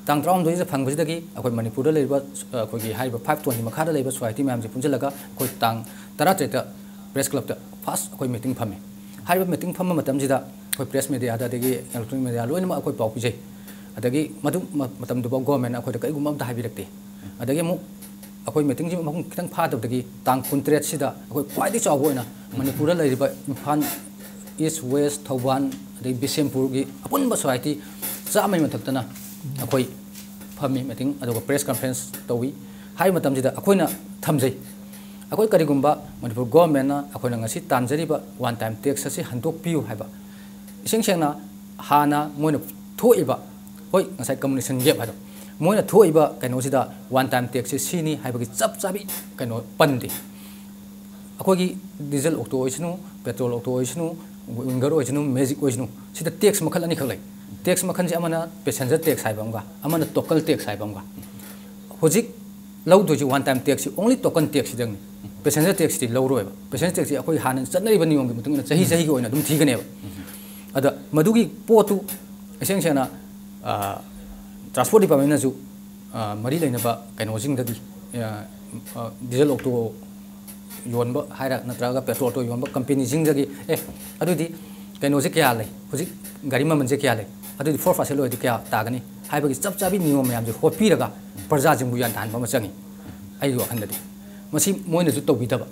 ꯇꯥꯡ ꯇꯔꯥꯍꯨꯝꯗꯣꯏꯁꯤꯗ ꯐꯪꯕꯁꯤꯗꯒꯤ ꯑꯩꯈꯣꯏ ꯃꯅꯤꯄꯨꯔꯗ ꯂꯩꯔꯤꯕ, ꯑ, ꯑꯩꯈꯣꯏꯒꯤ ꯍꯥꯏꯔꯤꯕ ꯐꯥꯏꯚ ꯇꯣꯟꯒꯤ ꯃꯈꯥꯗ ꯂꯩꯕ ꯁꯣꯁꯥꯏꯇꯤ ꯃꯌꯥꯝꯁꯦ ꯄꯨꯟꯁꯤꯜꯂꯒ ꯑꯩꯈꯣꯏ ꯇꯥꯡ ꯇꯔꯥꯇꯔꯦꯠꯇ ꯄ꯭ꯔꯦꯁ ꯀ꯭ꯂꯕꯇ ꯐꯥꯔꯁ ꯑꯩꯈꯣꯏ ꯃꯤꯇꯤꯡ ꯐꯝꯃꯤ꯫ ꯍꯥꯏꯔꯤꯕ ꯃꯤꯇꯤꯡ ꯐꯝꯕ ꯃꯇꯝꯁꯤꯗ ꯑꯩꯈꯣꯏ ꯄ꯭ꯔꯦꯁ ꯃꯦꯗꯤꯌꯥꯗ ꯑꯗꯒꯤ ꯏꯂꯦꯛꯇ꯭ꯔꯣꯅꯤꯛ ꯃꯦꯗꯤꯌꯥ ꯂꯣꯏꯅꯃꯛ ꯑꯩꯈꯣꯏ ꯄꯥꯎ ꯄꯤꯖꯩ꯫ ꯑꯗꯒꯤ ꯃꯗꯨ ꯃ-, ꯃꯇꯝꯗꯨꯐꯥꯎ ꯒꯣꯔꯃꯦꯟꯅ ꯑꯩꯈꯣꯏꯗ ꯀꯔꯤꯒꯨꯝꯕ ꯑꯝꯇ ꯍꯥꯏꯕꯤꯔꯛꯇꯦ꯫ ꯑꯗꯒꯤ ꯑꯃꯨꯛ ꯑꯩꯈꯣꯏ ꯃꯤꯇꯤꯡꯁꯤ ꯃꯄꯨꯡ ꯈꯤꯇꯪ ꯐꯥꯗꯕꯗꯒꯤ ꯇꯥꯡ ꯀꯨꯟꯇꯔꯦꯠꯁꯤꯗ ꯑꯩꯈꯣꯏ ꯈ꯭ꯋꯥꯏꯗꯒꯤ ꯆꯥꯎꯕ ꯑꯣꯏꯅ ꯃꯅꯤꯄꯨꯔꯗ ꯂꯩꯔꯤꯕ ꯏꯝꯐꯥꯜ ꯏꯁ, ꯋꯦꯁ, ꯊꯧꯕꯥꯜ, ꯑꯗꯩ ꯕꯤꯁꯦꯝꯄꯨꯔꯒꯤ ꯑꯄꯨꯟꯕ ꯁꯣꯁꯥꯏꯇꯤ ꯆꯥꯝꯃꯒꯤ ꯃꯊꯛꯇꯅ ꯑꯩꯈꯣꯏ ꯐꯝꯃꯤ ꯃꯤꯇꯤꯡ, ꯑꯗꯨꯒ ꯄ꯭ꯔꯦꯁ ꯀꯟꯐ꯭ꯔꯦꯟꯁ ꯇꯧꯏ꯫ ꯍꯥꯏꯔꯤꯕ ꯃꯇꯝꯁꯤꯗ ꯑꯩꯈꯣꯏꯅ ꯊꯝꯖꯩ, ꯑꯩꯈꯣꯏ ꯀꯔꯤꯒꯨꯝꯕ ꯃꯅꯤꯄꯨꯔ ꯒꯣꯔꯃꯦꯟꯅ ꯑꯩꯈꯣꯏꯅ ꯉꯁꯤ ꯇꯥꯟꯖꯔꯤꯕ ꯋꯥꯟ ꯇꯥꯏꯝ ꯇꯦꯛꯁ ꯑꯁꯤ ꯍꯟꯗꯣꯛꯄꯤꯌꯨ ꯍꯥꯏꯕ꯫ ꯏꯁꯦꯡ ꯁꯦꯡꯅ, ꯍꯥꯟꯅ ꯃꯣꯏꯅ ꯊꯣꯛꯏꯕ, ꯍꯣꯏ, ꯉꯁꯥꯏ ꯀꯝꯃꯨꯅꯤꯀꯦꯁꯟ ꯒꯦꯞ ꯍꯥꯏꯗꯣ, ꯃꯣꯏꯅ ꯊꯣꯛꯏꯕ ꯀꯩꯅꯣꯁꯤꯗ ꯋꯥꯟ ꯇꯥꯏꯝ ꯇꯦꯛꯁꯁꯤ ꯁꯤꯅꯤ ꯍꯥꯏꯕꯒꯤ ꯆꯞ ꯆꯥꯕꯤ ꯀꯩꯅꯣ ꯄꯟꯗꯦ꯫ ꯑꯩꯈꯣꯏꯒꯤ ꯗꯤꯖꯜ ꯑꯣꯛꯇꯣ ꯑꯣꯏꯁꯅꯨ, ꯄꯦꯇ꯭ꯔꯣꯜ ꯑꯣꯛꯇꯣ ꯑꯣꯏꯁꯅꯨ, ꯋꯤꯡꯒꯔ ꯑꯣꯏꯁꯅꯨ, ꯃꯦꯖꯤꯛ ꯑꯣꯏꯁꯅꯨ, ꯁꯤꯗ ꯇꯦꯛꯁ ꯃꯈꯜ ꯑꯅꯤꯈꯛ ꯂꯩ꯫ ꯇꯦꯛꯁ ꯃꯈꯜꯁꯦ ꯑꯃꯅ ꯄꯦꯁꯦꯟꯖꯔ ꯇꯦꯛꯁ ꯍꯥꯏꯕ ꯑꯃꯒ, ꯑꯃꯅ ꯇꯣꯀꯜ ꯇꯦꯛꯁ ꯍꯥꯏꯕ ꯑꯃꯒ꯫ ꯍꯧꯖꯤꯛ ꯂꯧꯗꯣꯏꯁꯤ ꯋꯥꯟ ꯇꯥꯏꯝ ꯇꯦꯛꯁꯁꯤ ꯑꯣꯡꯂꯤ ꯇꯣꯀꯟ ꯇꯦꯛꯁꯁꯤꯗꯪꯅꯤ꯫ ꯄꯦꯁꯦꯟꯖꯔ ꯇꯦꯛꯁꯇꯤ ꯂꯧꯔꯣꯏꯕ꯫ ꯄꯦꯁꯦꯟꯖꯔ ꯇꯦꯛꯁꯁꯤ ꯑꯩꯈꯣꯏ ꯍꯥꯟꯅ ꯆꯠꯅꯔꯤꯕ ꯅꯤꯌꯣꯝꯒꯤ ꯃꯇꯨꯡ ꯏꯟꯅ ꯆꯍꯤ ꯆꯍꯤꯒꯤ ꯑꯣꯏꯅ ꯑꯗꯨꯝ ꯊꯤꯒꯅꯦꯕ꯫ ꯑꯗ ꯃꯗꯨꯒꯤ ꯄꯣꯠꯇꯨ ꯏꯁꯦꯡ ꯁꯦꯡꯅ, ꯑ, ꯇ꯭ꯔꯥꯟꯁꯄꯣꯔꯠ ꯗꯤꯄꯥꯔꯠꯃꯦꯟꯅꯁꯨ, ꯑ, ꯃꯔꯤ ꯂꯩꯅꯕ ꯀꯩꯅꯣꯁꯤꯡꯗꯒꯤ, ꯑ, ꯑ, ꯗꯤꯖꯜ ꯑꯣꯛꯇꯣ ꯌꯣꯟꯕ ꯍꯥꯏꯔ ꯅꯠꯇ꯭ꯔꯒ ꯄꯦꯇ꯭ꯔꯣꯜ ꯑꯣꯛꯇꯣ ꯌꯣꯟꯕ ꯀꯝꯄꯦꯅꯤꯁꯤꯡꯗꯒꯤ, "ꯑꯦ, ꯑꯗꯨꯗꯤ ꯀꯩꯅꯣꯁꯦ ꯀꯌꯥ ꯂꯩ? ꯍꯧꯖꯤꯛ ꯒꯥꯔꯤ ꯃꯃꯜꯁꯦ ꯀꯌꯥ ꯂꯩ? ꯑꯗꯨꯗꯤ ꯐꯣꯔ ꯄꯥꯔꯁꯦꯟ ꯑꯣꯏꯔꯗꯤ ꯀꯌꯥ ꯇꯥꯒꯅꯤ?" ꯍꯥꯏꯕꯒꯤ ꯆꯞ ꯆꯥꯕꯤ ꯅꯤꯌꯣꯝ ꯃꯌꯥꯝꯁꯦ ꯍꯣꯠꯄꯤꯔꯒ ꯄ꯭ꯔꯖꯥꯁꯤꯡꯕꯨ ꯒ꯭ꯌꯥꯟ ꯇꯥꯍꯟꯕ ꯑꯃ ꯆꯪꯉꯤ, ꯑꯩꯒꯤ ꯋꯥꯈꯜꯗꯗꯤ꯫ ꯃꯁꯤ ꯃꯣꯏꯅꯁꯨ ꯇꯧꯕꯤꯗꯕ꯫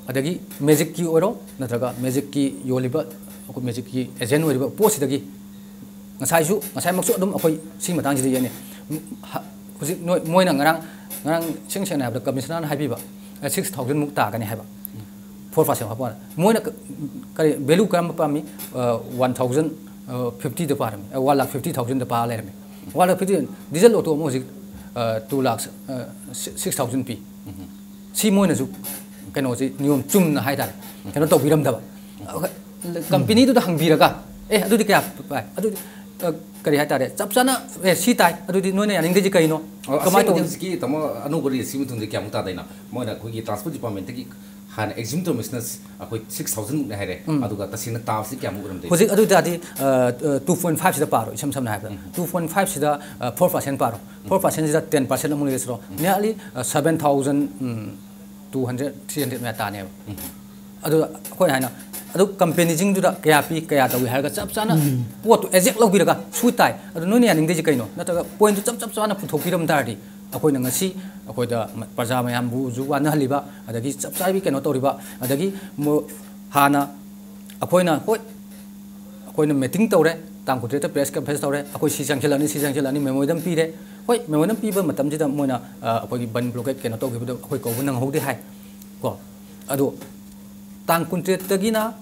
ꯑꯗꯒꯤ ꯃꯦꯖꯤꯛꯀꯤ ꯑꯣꯏꯔꯣ, ꯅꯠꯇ꯭ꯔꯒ ꯃꯦꯖꯤꯛꯀꯤ ꯌꯣꯜꯂꯤꯕ, ꯑꯩꯈꯣꯏ ꯃꯦꯖꯤꯛꯀꯤ ꯑꯦꯖꯦꯟ ꯑꯣꯏꯔꯤꯕ ꯄꯣꯠꯁꯤꯗꯒꯤ ꯉꯁꯥꯏꯁꯨ, ꯉꯁꯥꯏꯃꯛꯁꯨ ꯑꯗꯨꯝ ꯑꯩꯈꯣꯏ ꯁꯤ ꯃꯇꯥꯡꯁꯤꯗ ꯌꯦꯡꯉꯦ꯫ ꯍ-, ꯍꯧꯖꯤꯛ ꯅꯣꯏ, ꯃꯣꯏꯅ ꯉꯔꯥꯡ, ꯉꯔꯥꯡ ꯏꯁꯦꯡ ꯁꯦꯡꯅ ꯍꯥꯏꯕꯗ ꯀꯃꯤꯁꯅꯔꯅ ꯍꯥꯏꯕꯤꯕ, ꯑꯦ, ꯁꯤꯛꯁ ꯊꯥꯎꯖꯟꯃꯨꯛ ꯇꯥꯒꯅꯤ ꯍꯥꯏꯕ꯫ ꯐꯣꯔ ꯄꯥꯔꯁꯦꯟ ꯍꯥꯞꯄ ꯀꯥꯟꯗ꯫ ꯃꯣꯏꯅ ꯀ-, ꯀꯔꯤ, ꯚꯦꯂꯨ ꯀꯔꯝꯕ ꯄꯥꯝꯃꯤ? ꯑ, ꯋꯥꯟ ꯊꯥꯎꯖꯟ, ꯑ, ꯐꯤꯐꯇꯤꯗ ꯄꯥꯔꯝꯃꯤ꯫ ꯑ, ꯋꯥꯟ ꯂꯥꯈ ꯐꯤꯐꯇꯤ ꯊꯥꯎꯖꯟꯗ ꯄꯥ ꯂꯩꯔꯝꯃꯤ꯫ One lakh fifty, diesel auto ꯑꯃ ꯍꯧꯖꯤꯛ, ꯑ, ꯇꯨ ꯂꯥꯈ, ꯑ, ꯁꯤ-, ꯁꯤꯛꯁ ꯊꯥꯎꯖꯟ ꯄꯤ꯫ ꯁꯤ ꯃꯣꯏꯅꯁꯨ ꯀꯩꯅꯣꯁꯤ ꯅꯤꯌꯣꯝ ꯆꯨꯝꯅ ꯍꯥꯏꯇꯥꯔꯦ, ꯀꯩꯅꯣ ꯇꯧꯕꯤꯔꯝꯗꯕ꯫ ꯀꯝꯄꯦꯅꯤꯗꯨꯗ ꯍꯪꯕꯤꯔꯒ, "ꯑꯦ, ꯑꯗꯨꯗꯤ ꯀꯌꯥ ꯄꯥꯏ?" ꯑꯗꯨꯗꯤ, ꯑ, ꯀꯔꯤ ꯍꯥꯏꯇꯥꯔꯦ, ꯆꯞ ꯆꯥꯅ, "ꯑꯦ, ꯁꯤ ꯇꯥꯏ, ꯑꯗꯨꯗꯤ ꯅꯣꯏꯅ ꯌꯥꯅꯤꯡꯗ꯭ꯔꯤꯁꯤ ꯀꯩꯅꯣ?" ꯑꯣ, ꯀꯃꯥꯏꯅ ꯑꯁꯦꯡꯕꯗꯤ ꯇꯧꯕꯅꯣ? ꯍꯧꯖꯤꯛꯀꯤ ꯇꯥꯃꯣ ꯑꯅꯧꯕ ꯔꯦꯠꯁꯤꯒꯤ ꯃꯇꯨꯡꯗ ꯀꯌꯥꯃꯨꯛ ꯇꯥꯗꯣꯏꯅꯣ? ꯃꯣꯏꯅ ꯑꯩꯈꯣꯏꯒꯤ ꯇ꯭ꯔꯥꯟꯁꯄꯣꯔꯠ ꯗꯤꯄꯥꯔꯠꯃꯦꯟꯇꯒꯤ ꯍꯥꯟꯅ ꯑꯦꯛꯖ꯭ꯌꯨꯝ ꯇꯧꯔꯝꯃꯤꯁꯤꯅ ꯑꯩꯈꯣꯏ ꯁꯤꯛꯁ ꯊꯥꯎꯖꯟꯃꯨꯛꯅꯦ ꯍꯥꯏꯔꯦ꯫ ꯎꯝ꯫ ꯑꯗꯨꯒ ꯇꯁꯦꯡꯅ ꯇꯥꯕꯁꯤ ꯀꯌꯥꯃꯨꯛ ꯑꯣꯏꯔꯝꯗꯣꯏꯅꯣ? ꯍꯧꯖꯤꯛ ꯑꯗꯨ ꯑꯣꯏ ꯇꯥꯔꯗꯤ, ꯑ, ꯑ, ꯇꯨ ꯄꯣꯏꯟꯠ ꯐꯥꯏꯚꯁꯤꯗ ꯄꯥꯔꯣ, ꯏꯁꯝ ꯁꯝꯅ ꯍꯥꯏꯔꯕꯗ꯫ ꯎꯝ꯫ ꯇꯨ ꯄꯣꯏꯟꯠ ꯐꯥꯏꯚꯁꯤꯗ, ꯑ, ꯐꯣꯔ ꯄꯥꯔꯁꯦꯟ ꯄꯥꯔꯣ꯫ ꯐꯣꯔ ꯄꯥꯔꯁꯦꯟꯁꯤꯗ ꯇꯦꯟ ꯄꯥꯔꯁꯦꯟ ꯑꯃꯨꯛ ꯂꯩꯔꯁꯤꯔꯣ? ꯎꯝ꯫ Nearly, ꯑ, ꯁꯚꯦꯟ ꯊꯥꯎꯖꯟ, ꯎꯝ, ꯇꯨ ꯍꯟꯗ꯭ꯔꯦꯠ, ꯊ꯭ꯔꯤ ꯍꯟꯗ꯭ꯔꯦꯠ ꯃꯌꯥ ꯇꯥꯅꯦꯕ꯫ ꯎꯝ꯫ ꯑꯗꯨ ꯑꯩꯈꯣꯏꯅ ꯍꯥꯏꯅ, ꯑꯗꯨ ꯀꯝꯄꯦꯅꯤꯁꯤꯡꯗꯨꯗ ꯀꯌꯥ ꯄꯤ, ꯀꯌꯥ ꯇꯧꯏ ꯍꯥꯏꯔꯒ ꯆꯞ ꯆꯥꯅ ꯎꯝ꯫ ꯄꯣꯠꯇꯨ ꯑꯦꯖꯦꯛ ꯂꯧꯕꯤꯔꯒ, "ꯁꯨ ꯇꯥꯏ, ꯑꯗꯨ ꯅꯣꯏꯅ ꯌꯥꯅꯤꯡꯗ꯭ꯔꯤꯁꯤ ꯀꯩꯅꯣ?" ꯅꯠꯇ꯭ꯔꯒ ꯄꯣꯏꯟꯠꯇꯨ ꯆꯞ, ꯆꯞ ꯆꯥꯅ ꯄꯨꯊꯣꯛꯄꯤꯔꯝ ꯇꯥꯔꯗꯤ, ꯑꯩꯈꯣꯏꯅ ꯉꯁꯤ ꯑꯩꯈꯣꯏꯗ ꯃ-, ꯄ꯭ꯔꯖꯥ ꯃꯌꯥꯝꯕꯨꯁꯨ ꯋꯥꯅꯍꯜꯂꯤꯕ, ꯑꯗꯒꯤ ꯆꯞ ꯆꯥꯕꯤ ꯀꯩꯅꯣ ꯇꯧꯔꯤꯕ, ꯑꯗꯒꯤ ꯃꯣ-, ꯍꯥꯟꯅ ꯑꯩꯈꯣꯏꯅ, ꯍꯣꯏ, ꯑꯩꯈꯣꯏꯅ ꯃꯤꯇꯤꯡ ꯇꯧꯔꯦ, ꯇꯥꯡ ꯀꯨꯟꯇꯔꯦꯠꯇ ꯄ꯭ꯔꯦꯁ ꯀꯟꯐꯔꯦꯟꯁ ꯇꯧꯔꯦ, ꯑꯩꯈꯣꯏ ꯁꯤ ꯆꯪꯁꯤꯜꯂꯛꯑꯅꯤ, ꯁꯤ ꯆꯪꯁꯤꯜꯂꯛꯑꯅꯤ, memorandum ꯄꯤꯔꯦ꯫ ꯍꯣꯏ, memorandum ꯄꯤꯕ ꯃꯇꯝꯁꯤꯗ ꯃꯣꯏꯅ, ꯑ, ꯑꯩꯈꯣꯏꯒꯤ ꯕꯟ ꯕ꯭ꯂꯣꯀꯦꯠ ꯀꯩꯅꯣ ꯇꯧꯈꯤꯕꯗꯣ ꯑꯩꯈꯣꯏ ꯀꯧꯕ ꯅꯪꯍꯧꯗꯦ ꯍꯥꯏ ꯀꯣ꯫ ꯑꯗꯣ ꯇꯥꯡ ꯀꯨꯟꯇꯔꯦꯠꯇꯒꯤꯅ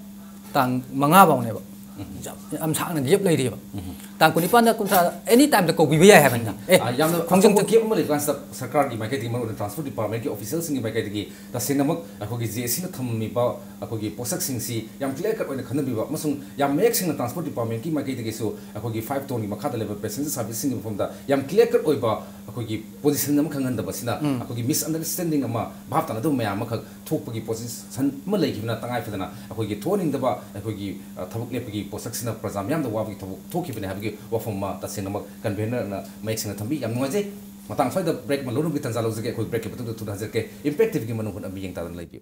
ꯇꯥꯡ ꯃꯉꯥ ꯐꯥꯎꯅꯦꯕ꯫ ꯎꯝ꯫ ꯌꯥꯝ, ꯌꯥꯝ ꯁꯥꯡꯅ ꯒꯦꯞ ꯂꯩꯔꯤꯑꯕ꯫ ꯎꯝ꯫ ꯇꯥꯡ ꯀꯨꯟꯅꯤꯄꯥꯟꯗ ꯀꯨꯟꯊ꯭ꯔꯥ ꯑꯦꯅꯤ ꯇꯥꯏꯝꯗ ꯀꯧꯕꯤꯕ ꯌꯥꯏ ꯍꯥꯏꯕꯅꯤꯅ꯫ ꯑꯦ, ꯑ, ꯌꯥꯝꯅ ꯈꯣꯡꯖꯪ ꯑꯆꯧꯕ ꯒꯦꯞ ꯑꯃ ꯂꯩꯕ ꯀꯥꯟꯁꯤꯗ ꯁꯔꯀꯥꯔꯒꯤ ꯃꯥꯏꯀꯩꯗꯒꯤ, ꯃꯔꯨꯑꯣꯏꯅ ꯇ꯭ꯔꯥꯟꯁꯄꯣꯔꯠ ꯗꯤꯄꯥꯔꯠꯃꯦꯟꯒꯤ ꯑꯣꯐꯤꯁꯤꯌꯦꯜꯁꯤꯡꯒꯤ ꯃꯥꯏꯀꯩꯗꯒꯤ ꯇꯁꯦꯡꯅꯃꯛ ꯑꯩꯈꯣꯏꯒꯤ ꯖꯦ ꯑꯦ ꯁꯤꯅ ꯊꯝꯃꯤꯕ ꯑꯩꯈꯣꯏꯒꯤ ꯄꯣꯠꯁꯛꯁꯤꯡꯁꯤ ꯌꯥꯝ ꯀ꯭ꯂꯤꯌꯥꯔ ꯀꯠ ꯑꯣꯏꯅ ꯈꯟꯅꯕꯤꯕ ꯑꯃꯁꯨꯡ ꯌꯥꯝ ꯃꯌꯦꯛ ꯁꯦꯡꯅ ꯇ꯭ꯔꯥꯟꯁꯄꯣꯔꯠ ꯗꯤꯄꯥꯔꯠꯃꯦꯟꯒꯤ ꯃꯥꯏꯀꯩꯗꯒꯤꯁꯨ ꯑꯩꯈꯣꯏꯒꯤ ꯐꯥꯏꯚ ꯇꯣꯟꯒꯤ ꯃꯈꯥꯗ ꯂꯩꯕ ꯄꯦꯁꯦꯟꯖꯔ ꯁꯥꯔꯚꯤꯁꯁꯤꯡꯒꯤ ꯃꯐꯝꯗ ꯌꯥꯝ ꯀ꯭ꯂꯤꯌꯥꯔ ꯀꯠ ꯑꯣꯏꯕ ꯑꯩꯈꯣꯏꯒꯤ ꯄꯣꯖꯤꯁꯟ ꯑꯃ ꯈꯪꯍꯟꯗꯕꯁꯤꯅ ꯑꯩꯈꯣꯏꯒꯤ ꯃꯤꯁꯑꯟꯗꯔꯁ꯭ꯇꯦꯟꯗꯤꯡ ꯑꯃ, ꯚꯥꯞ ꯇꯥꯅꯗꯕ ꯃꯌꯥꯝ ꯑꯃꯈꯛ ꯊꯣꯛꯄꯒꯤ ꯄꯣꯖꯤꯁꯟ ꯑꯃ ꯂꯩꯈꯤꯕꯅ ꯇꯉꯥꯏ ꯐꯗꯅ ꯑꯩꯈꯣꯏꯒꯤ ꯊꯣꯛꯍꯟꯅꯤꯡꯗꯕ ꯑꯩꯈꯣꯏꯒꯤ, ꯑ, ꯊꯕꯛ ꯂꯦꯞꯄꯒꯤ ꯄꯣꯠꯁꯛꯁꯤꯅ ꯄ꯭ꯔꯖꯥ ꯃꯤꯌꯥꯝꯗ ꯋꯥꯕꯒꯤ ꯊꯕꯛ ꯊꯣꯛꯈꯤꯕꯅꯤ ꯍꯥꯏꯕꯒꯤ ꯋꯥꯐꯝ ꯑꯃ ꯇꯁꯦꯡꯅꯃꯛ ꯀꯟꯚꯦꯅꯔꯅ ꯃꯌꯦꯛ ꯁꯦꯡꯅ ꯊꯝꯕꯤ꯫ ꯌꯥꯝ ꯅꯨꯡꯉꯥꯏꯖꯩ꯫ ꯃꯇꯥꯡ ꯁ꯭ꯋꯥꯏꯗ ꯕ꯭ꯔꯦꯛ ꯑꯃ ꯂꯧꯅꯕꯒꯤ ꯇꯥꯟꯖꯥ ꯂꯧꯖꯒꯦ꯫ ꯑꯩꯈꯣꯏ ꯕ꯭ꯔꯦꯛꯀꯤ ꯃꯇꯨꯡꯗ ꯊꯨꯅ ꯍꯟꯖꯔꯛꯀꯦ꯫ ꯏꯝꯄꯦꯛ ꯇꯤꯚꯤꯒꯤ ꯃꯅꯨꯡ ꯍꯨꯠꯅ ꯃꯤꯠꯌꯦꯡ ꯇꯥꯗꯨꯅ ꯂꯩꯕꯤꯌꯨ꯫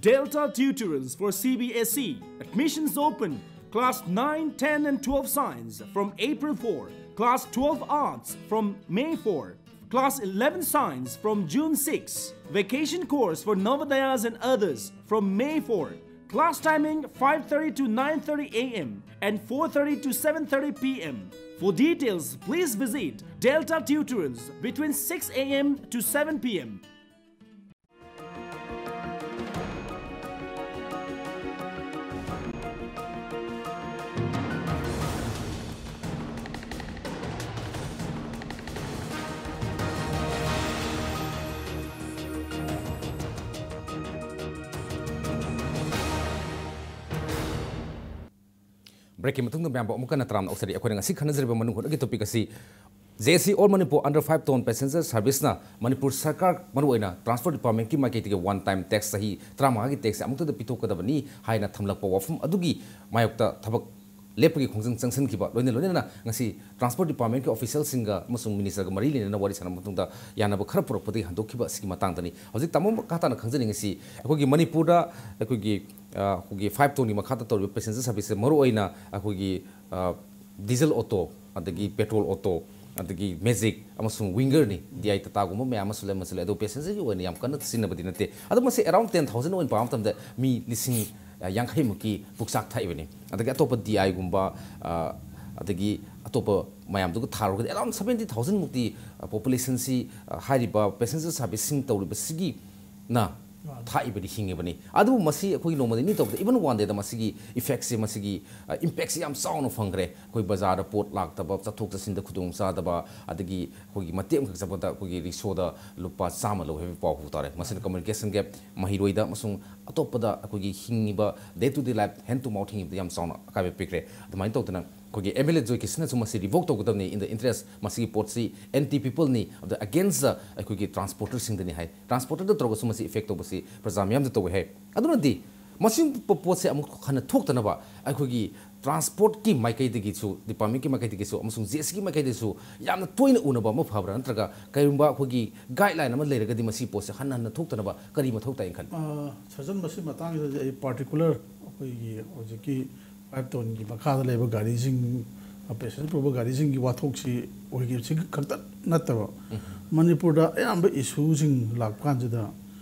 Delta Tutorals for C B S E. Admissions open. Class nine, ten, and twelve Science from April four. Class twelve Arts from May four. Class eleven Science from June six. Vacation course for Navodayas and others from May four. Class timing five thirty to nine thirty a m and four thirty to seven thirty p m. For details, please visit Delta Tutorals between six a m to seven p m. ꯕ꯭ꯔꯦꯛꯀꯤ ꯃꯇꯨꯡꯗ ꯃꯌꯥꯝꯕꯨ ꯑꯃꯨꯛ ꯍꯟꯅ ꯇꯔꯥꯝꯅ ꯑꯣꯛꯆꯔꯤ꯫ ꯑꯩꯈꯣꯏꯅ ꯉꯁꯤ ꯈꯟꯅꯖꯔꯤꯕ ꯃꯅꯨꯡ ꯍꯨꯠꯅꯒꯤ topic ꯑꯁꯤ J A C all Manipur under five ton passenger ꯁꯥꯔꯚꯤꯁꯅ ꯃꯅꯤꯄꯨꯔ ꯁꯔꯀꯥꯔ, ꯃꯔꯨꯑꯣꯏꯅ ꯇ꯭ꯔꯥꯟꯁꯄꯣꯔꯠ ꯗꯤꯄꯥꯔꯠꯃꯦꯟꯠꯀꯤ ꯃꯥꯏꯀꯩꯗꯒꯤ ꯋꯥꯟ ꯇꯥꯏꯝ ꯇꯦꯛꯁ, ꯆꯍꯤ ꯇꯔꯥꯃꯉꯥꯒꯤ ꯇꯦꯛꯁꯁꯦ ꯑꯃꯨꯛꯇꯗ ꯄꯤꯊꯣꯛꯀꯗꯕꯅꯤ ꯍꯥꯏꯅ ꯊꯝꯂꯛꯄ ꯋꯥꯐꯝ ꯑꯗꯨꯒꯤ ꯃꯥꯌꯣꯛꯇ ꯊꯕꯛ ꯂꯦꯞꯄꯒꯤ ꯈꯣꯡꯖꯪ ꯆꯪꯁꯤꯟꯈꯤꯕ, ꯂꯣꯏꯅ ꯂꯣꯏꯅꯅ ꯉꯁꯤ ꯇ꯭ꯔꯥꯟꯁꯄꯣꯔꯠ ꯗꯤꯄꯥꯔꯠꯃꯦꯟꯠꯀꯤ ꯑꯣꯐꯤꯁꯤꯌꯦꯜꯁꯤꯡꯒ ꯑꯃꯁꯨꯡ ꯃꯤꯅꯤꯁꯇꯔꯒ ꯃꯔꯤ ꯂꯩꯅꯅ ꯋꯥꯔꯤ ꯁꯥꯟꯅꯕ ꯃꯇꯨꯡꯗ ꯌꯥꯅꯕ ꯈꯔ ꯄꯨꯔꯛꯄꯗꯒꯤ ꯍꯟꯗꯣꯛꯈꯤꯕ ꯑꯁꯤꯒꯤ ꯃꯇꯥꯡꯗꯅꯤ꯫ ꯍꯧꯖꯤꯛ ꯇꯥꯃꯣ ꯃꯈꯥ ꯇꯥꯅ ꯈꯪꯖꯅꯤꯡꯉꯤꯁꯤ, ꯑꯩꯈꯣꯏꯒꯤ ꯃꯅꯤꯄꯨꯔꯗ ꯑꯩꯈꯣꯏꯒꯤ, ꯑ, ꯑꯩꯈꯣꯏꯒꯤ ꯐꯥꯏꯚ ꯇꯣꯟꯒꯤ ꯃꯈꯥꯗ ꯇꯧꯔꯤꯕ ꯄꯦꯁꯦꯟꯖꯔ ꯁꯥꯔꯚꯤꯁꯁꯦ ꯃꯔꯨꯑꯣꯏꯅ ꯑꯩꯈꯣꯏꯒꯤ, ꯑ, ꯗꯤꯖꯜ ꯑꯣꯇꯣ, ꯑꯗꯒꯤ ꯄꯦꯇ꯭ꯔꯣꯜ ꯑꯣꯇꯣ, ꯑꯗꯒꯤ ꯃꯦꯖꯤꯛ ꯑꯃꯁꯨꯡ ꯋꯤꯡꯒꯔꯅꯤ꯫ ꯗꯤ ꯑꯥꯏ ꯇꯥꯇꯥꯒꯨꯝꯕ ꯃꯌꯥꯝ ꯑꯃꯁꯨ ꯂꯩ, ꯑꯃꯁꯨ ꯂꯩ꯫ ꯑꯗꯣ ꯄꯦꯁꯦꯟꯖꯔꯒꯤ ꯑꯣꯏꯅ ꯌꯥꯝ ꯀꯟꯅ ꯁꯤꯖꯤꯟꯅꯕꯗꯤ ꯅꯠꯇꯦ꯫ ꯑꯗꯣ ꯃꯁꯤ ꯑꯦꯔꯥꯎꯟ ꯇꯦꯟ ꯊꯥꯎꯖꯟ ꯑꯣꯏꯅ ꯄꯥꯕ ꯃꯇꯝꯗ ꯃꯤ ꯂꯤꯁꯤꯡ, ꯑ, ꯌꯥꯡꯈꯩꯃꯨꯛꯀꯤ ꯄꯨꯛꯆꯥꯛ ꯊꯥꯛꯏꯕꯅꯤ꯫ ꯑꯗꯒꯤ ꯑꯇꯣꯞꯄ ꯗꯤ ꯑꯥꯏꯒꯨꯝꯕ, ꯑ, ꯑꯗꯒꯤ ꯑꯇꯣꯞꯄ ꯃꯌꯥꯝꯗꯨꯒ ꯊꯥꯔꯨꯔꯒꯗꯤ ꯑꯦꯔꯥꯎꯟ ꯁꯕꯦꯟꯇꯤ ꯊꯥꯎꯖꯟꯃꯨꯛꯇꯤ, ꯑ, ꯄꯣꯄꯨꯂꯦꯁꯟꯁꯤ, ꯑ, ꯍꯥꯏꯔꯤꯕ ꯄꯦꯁꯦꯟꯖꯔ ꯁꯥꯔꯚꯤꯁꯁꯤꯡ ꯇꯧꯔꯤꯕꯁꯤꯒꯤꯅ ꯊꯥꯛꯏꯕꯅꯤ, ꯍꯤꯡꯉꯤꯕꯅꯤ꯫ ꯑꯗꯨꯕꯨ ꯃꯁꯤ ꯑꯩꯈꯣꯏꯒꯤ ꯅꯣꯡꯃ ꯅꯤꯅꯤ ꯇꯧꯕꯗ, even one dayꯗ ꯃꯁꯤꯒꯤ effectꯁꯦ, ꯃꯁꯤꯒꯤ impactꯁꯦ ꯌꯥꯝ ꯆꯥꯎꯅ ꯐꯪꯈ꯭ꯔꯦ꯫ ꯑꯩꯈꯣꯏ ꯕꯖꯥꯔꯗ ꯄꯣꯠ ꯂꯥꯛꯇꯕ, ꯆꯠꯊꯣꯛ ꯆꯠꯁꯤꯟꯗ ꯈꯨꯗꯣꯡꯆꯥꯗꯕ, ꯑꯗꯒꯤ ꯑꯩꯈꯣꯏꯒꯤ ꯃꯇꯦꯛ ꯑꯃꯈꯛ ꯆꯠꯄꯗ ꯑꯩꯈꯣꯏꯒꯤ ꯔꯤꯛꯁꯣꯗ ꯂꯨꯄꯥ ꯆꯥꯝꯃ ꯂꯧꯏ ꯍꯥꯏꯕꯒꯤ ꯄꯥꯎ ꯍꯧꯕ ꯇꯥꯔꯦ꯫ ꯃꯁꯤꯅ communication gap, ꯃꯍꯩꯔꯣꯏꯗ ꯑꯃꯁꯨꯡ ꯑꯇꯣꯞꯄꯗ ꯑꯩꯈꯣꯏꯒꯤ ꯍꯤꯡꯉꯤꯕ day to day life, hand to mouth ꯍꯤꯡꯉꯤꯕꯗ ꯌꯥꯝ ꯆꯥꯎꯅ ꯑꯀꯥꯏꯕ ꯄꯤꯈ꯭ꯔꯦ꯫ ꯑꯗꯨꯃꯥꯏꯅ ꯇꯧꯗꯅ ꯑꯩꯈꯣꯏꯒꯤ MLA ꯖꯣꯏ ꯀꯤꯁꯟꯅꯁꯨ ꯃꯁꯤ revoke ꯇꯧꯒꯗꯕꯅꯤ, in the interest, ꯃꯁꯤꯒꯤ ꯄꯣꯠꯁꯤ anti peopleꯅꯤ, ꯑꯗ against ꯑꯩꯈꯣꯏꯒꯤ transporterꯁꯤꯡꯗꯅꯤ ꯍꯥꯏ꯫ Transporterꯗ ꯇꯧꯔꯒꯁꯨ ꯃꯁꯤ effect ꯇꯧꯕꯁꯤ ꯄ꯭ꯔꯖꯥ ꯃꯤꯌꯥꯝꯗ ꯇꯧꯋꯦ ꯍꯥꯏ꯫ ꯑꯗꯨꯅꯗꯤ ꯃꯁꯤꯒꯨꯝꯕ ꯄꯣꯠꯁꯦ ꯑꯃꯨꯛ ꯍꯟꯅ ꯊꯣꯛꯇꯅꯕ ꯑꯩꯈꯣꯏꯒꯤ transportꯀꯤ ꯃꯥꯏꯀꯩꯗꯒꯤꯁꯨ, departmentꯀꯤ ꯃꯥꯏꯀꯩꯗꯒꯤꯁꯨ, ꯑꯃꯁꯨꯡ JACꯒꯤ ꯃꯥꯏꯀꯩꯗꯒꯤꯁꯨ ꯌꯥꯝꯅ ꯇꯣꯏꯅ ꯎꯅꯕ ꯑꯃ ꯐꯕ꯭ꯔꯥ, ꯅꯠꯇ꯭ꯔꯒ ꯀꯔꯤꯒꯨꯝꯕ ꯑꯩꯈꯣꯏꯒꯤ guideline ꯑꯃ ꯂꯩꯔꯒꯗꯤ ꯃꯁꯤ ꯄꯣꯠꯁꯦ ꯍꯟꯅ ꯍꯟꯅ ꯊꯣꯛꯇꯅꯕ ꯀꯔꯤ ꯃꯊꯧ ꯇꯥꯏꯅ ꯈꯜꯂꯤ? ꯑ, ꯁꯔꯖꯟ, ꯃꯁꯤ ꯃꯇꯥꯡꯁꯤꯗꯗꯤ ꯑꯩ particular ꯑꯩꯈꯣꯏꯒꯤ ꯍꯧꯖꯤꯛꯀꯤ five tonneꯒꯤ ꯃꯈꯥꯗ ꯂꯩꯕ ꯒꯥꯔꯤꯁꯤꯡ, passenger ꯄꯨꯕ ꯒꯥꯔꯤꯁꯤꯡꯒꯤ ꯋꯥꯊꯣꯛꯁꯤ ꯑꯣꯏꯈꯤꯕꯁꯤ ꯈꯛꯇ ꯅꯠꯇꯕ, ꯃꯅꯤꯄꯨꯔꯗ ꯑꯌꯥꯝꯕ issueꯁꯤꯡ ꯂꯥꯛꯄ ꯀꯥꯟꯁꯤꯗ